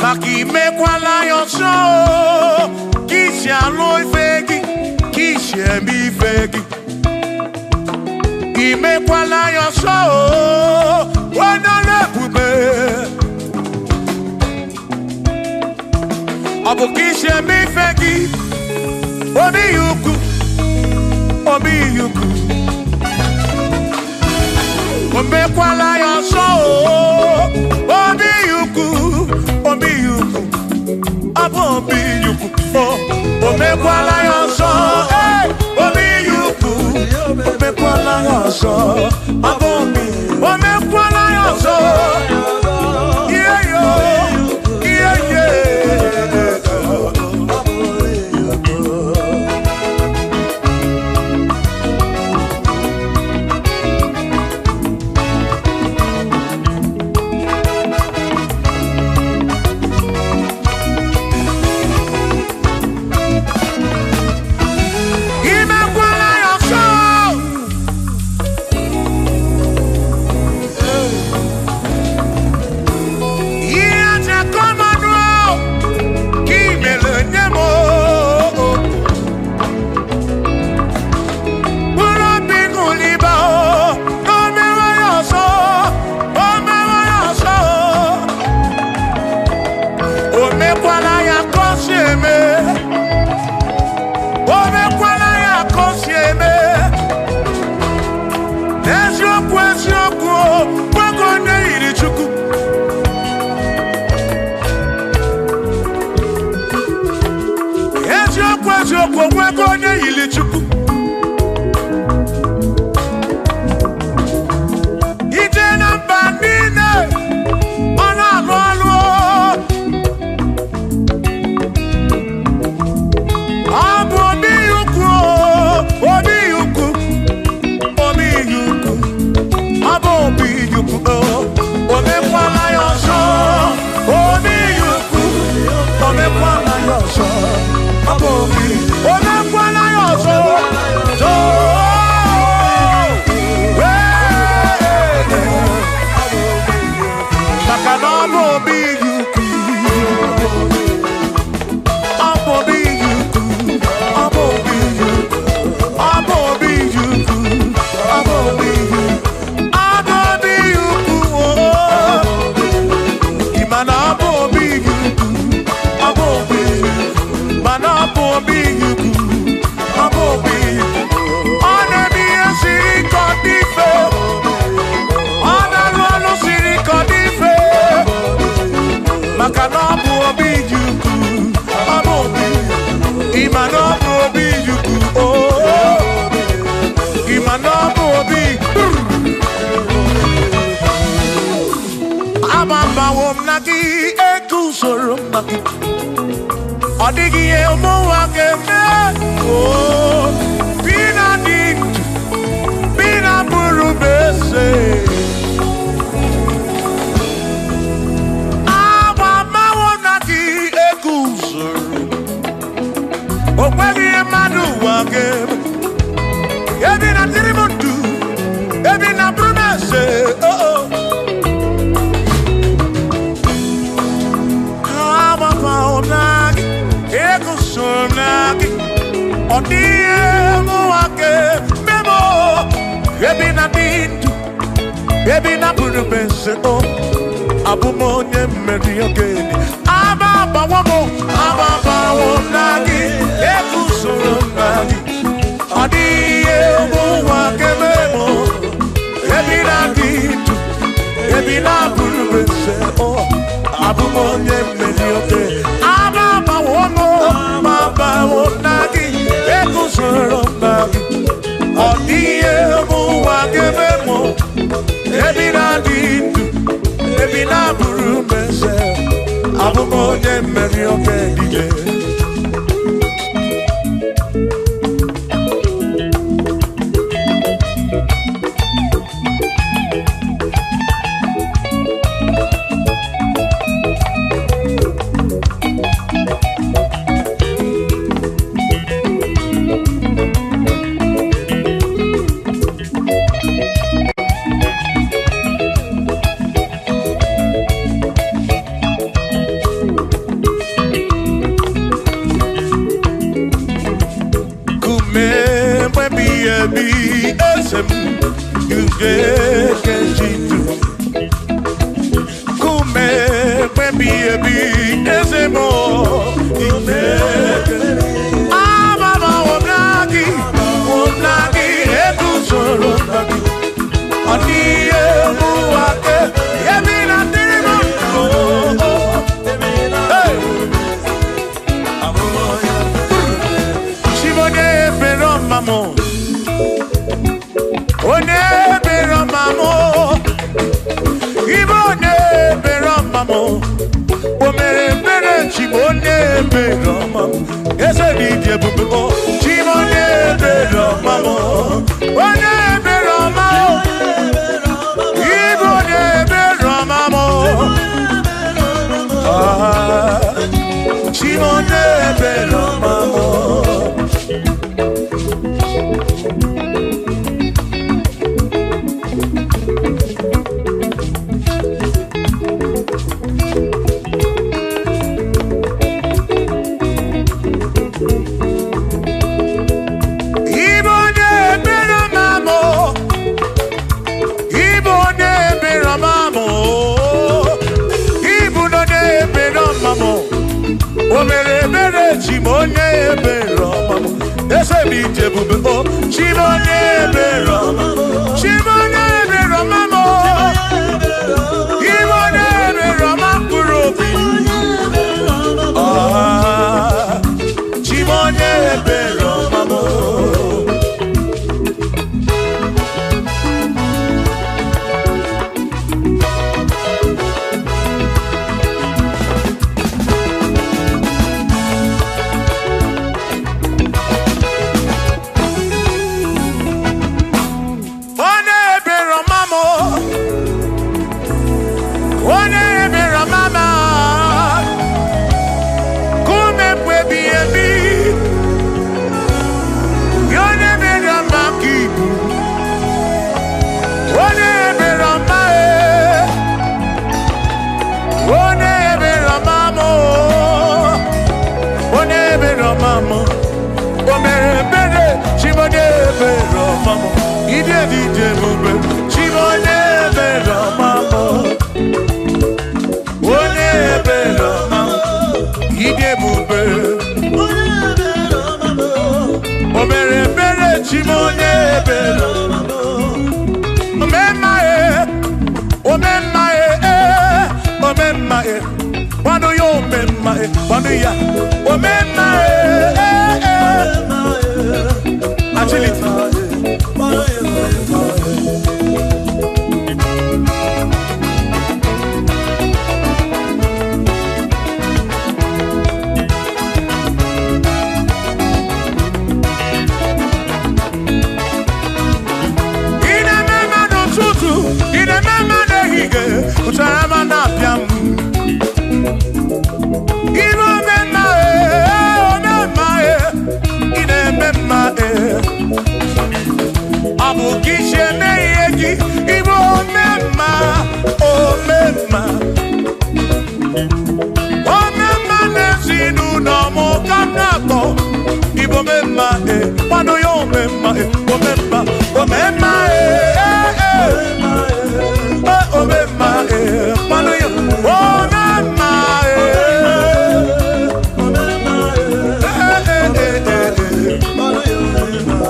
Maka imekwala ya ọzọ, ka isi alụ ife gị, ka isi eme ife gị. Imekwala ya ọzọ, onye ọrụ ebube. Ọ bụ ka isi eme ife gị, obi ya ukwu, obi ya ukwu. Omekwala ya ọzọ, obi ya ukwu, obi ya ukwu, ọ bụ obi ya ukwu. Omekwala ya ọzọ, obi ya ukwu, omekwala ya ọzọ, ọ bụ obi. Omekwala ya ọzọ, ihe yo, ihe ye. Ije na mba niile, ọ na-alụ ọlụ. Ọ bụ obi ukwu, obi ukwu, obi ukwu, ọ bụ obi ukwu. Omekwala ya ọzọ, obi ukwu, omekwala ya ọzọ, ọ bụ obi. Omekwala ya ọzọ. Odie muake memo ebina dindu ebina burubese o abumonye mmeri ogeni aba wo nagi ekusoro nagi odie muake memo ebina dindu ebina burubese o abumonye mmeri ogeni aba wo mo aba wo nagi ekusoro nagi odie muake memo ebina dindu ebina burubese abumonye mmeri ogeni. Omema, Kpọnụ ya omemma, omemma, omemma, omemma, kpọnụ ya omemma,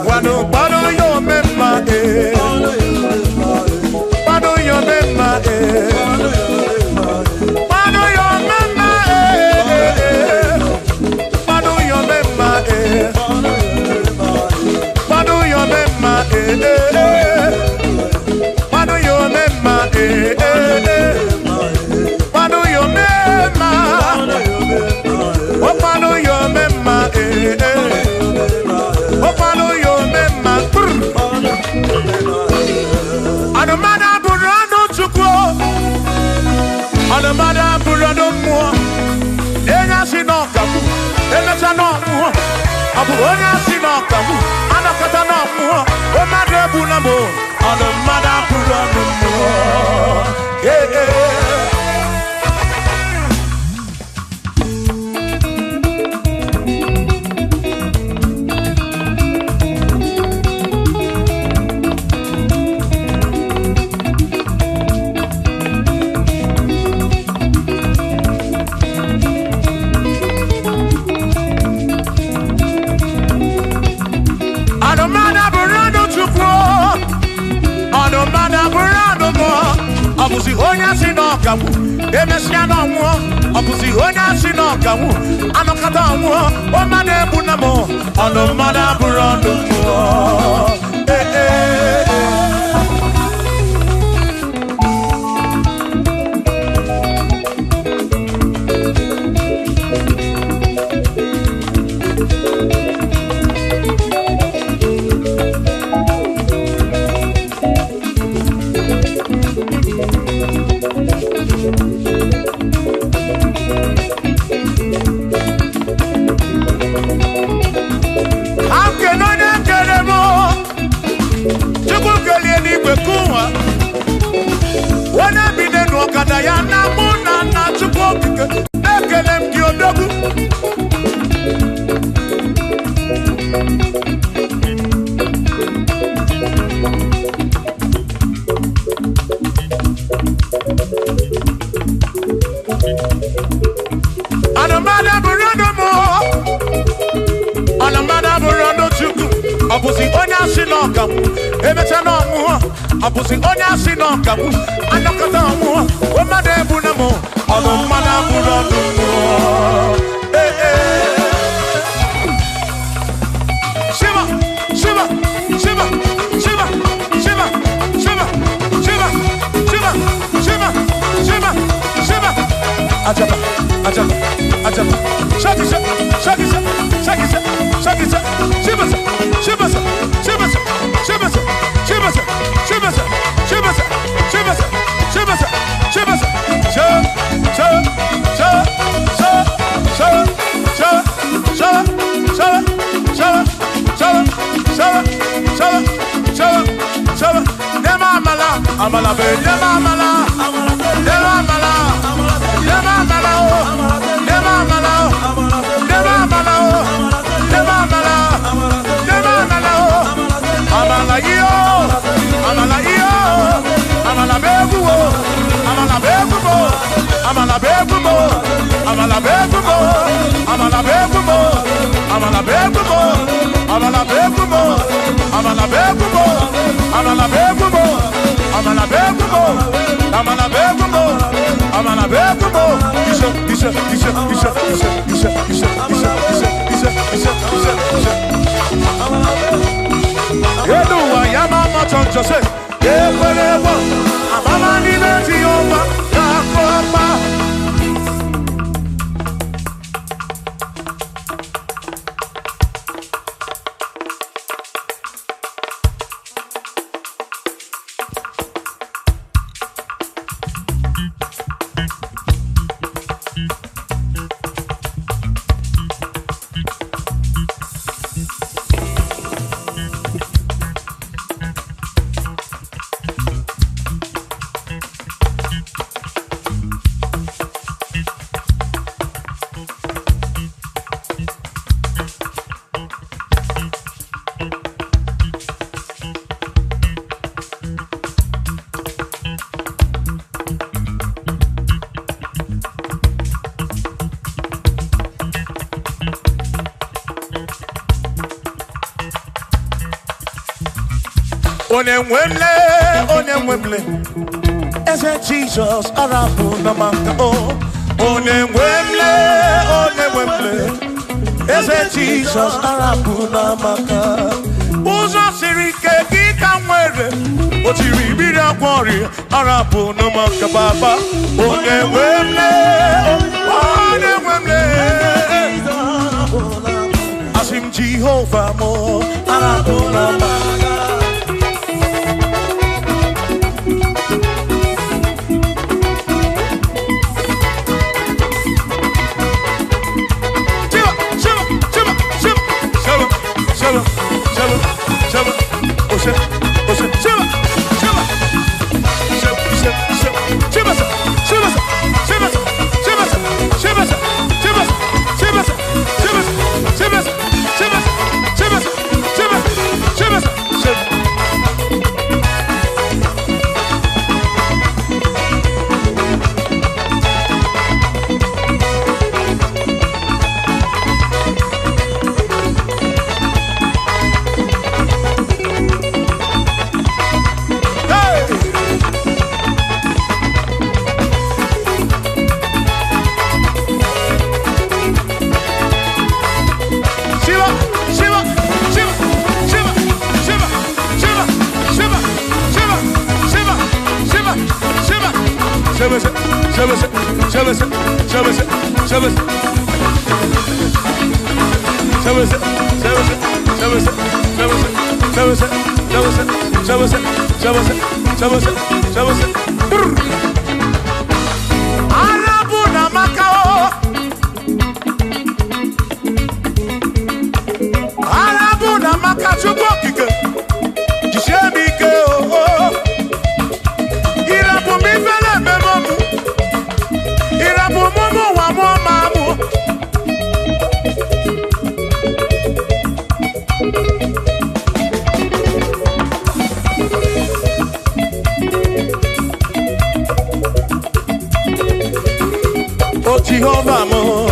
kpọnụ ya omemma, kpọnụ ya omemma, kpọnụ ya omemma, kpọnụ ya omemma, kpọnụ ya omemma, kpọnụ ya omemma, kpọnụ ya omemma, kpọnụ ya omemma, kpọnụ ya omemma. Anụmanụ abụrụ anụ Chukwu, anụmanụ abụrụ anụ mmụọ. Onye asị na ọkagbu, emecha na ọmụọ. Ọ bụ onye asị na ọkagbu, anakọta na ọmụọ. Mmadụ egbula m, ọnụ mmadụ abụrụ ọnụ mmụọ. Ee, ee. Anụmanụ abụrụ anụ Chukwu, anụmanụ abụrụ anụ mmụọ. Ọ bụzi onye asị na ọkagbu, emesịa na ọnwụọ. Ọ bụzi onye asị na ọkagbu, anọkọta ọnwụọ. Mmadụ egbuna m, ọnụ mmadụ abụrụ ọnụ mmụọ. Ee, ee, ee. Akene onye kere m, Chukwu kelie n'igwe kụwa. Onye bi n'elu ọkada ya na mụ na nna Chukwu okike, ekele m gị odogwu. Anụmanụ abụrụ ọnụ mụ, anụmanụ abụrụ ọnụ Chukwu. Ọ bụzi onye asị na ọkagbu, emecha na ọnwụọ. Ọ bụzi onye asị na ọkagbu, anọkọta ọnwụọ. Mmadụ egbuna m, ọnụ mmadụ abụrụ ọnụ mmụọ. Ee, ee. Shiva, Shiva, Shiva, Shiva, Shiva, Shiva, Shiva, Shiva, Shiva, Shiva, Shiva. Ajaba, ajaba, ajaba. Shaki, shaki, shaki, shaki, shaki, Shiva, Shiva, Shiva, Shiva, Shiva, Shiva, Shiva, Shiva, Shiva, Shiva, Sha, sha, sha, sha, sha, sha, sha, sha, sha, sha, sha, sha, sha, sha. Nema amala, amala be, nema amala, nema amala, nema amala o, nema amala o, nema amala o, nema amala, nema amala o, amala iyo, amala iyo, amala be o, amala be o, amala be o, amala be o, amala be o, amala be o, amala be o, amala be o, amala be o, amala be o, amala be o, amala be o. Isha, isha, isha, isha, isha, isha, isha, isha, isha, isha, isha, isha, isha. Eluwa ya mama choncho se, ekwerewo, amama n'ime Jehova ga-akọpa. Onye nwemle, onye nwemle, eze Jizọs arapụ na maka o. Onye nwemle, onye nwemle, eze Jizọs arapụ na maka. Ụzọ siri ike gị ka nwere, o tiri mmiri agwọ ọrịa arapụ na maka baba. Onye nwemle, onye nwemle, asị m Jehova mụ arapụ na maka. Arabu na Macao, Arabu na Macao, Chukwu okike, jisie m ike o. Ịrapụ m ifele ememe mụ, ịrapụ m ụmụ ụwa mụọ ma mụ. O Jehova mụ,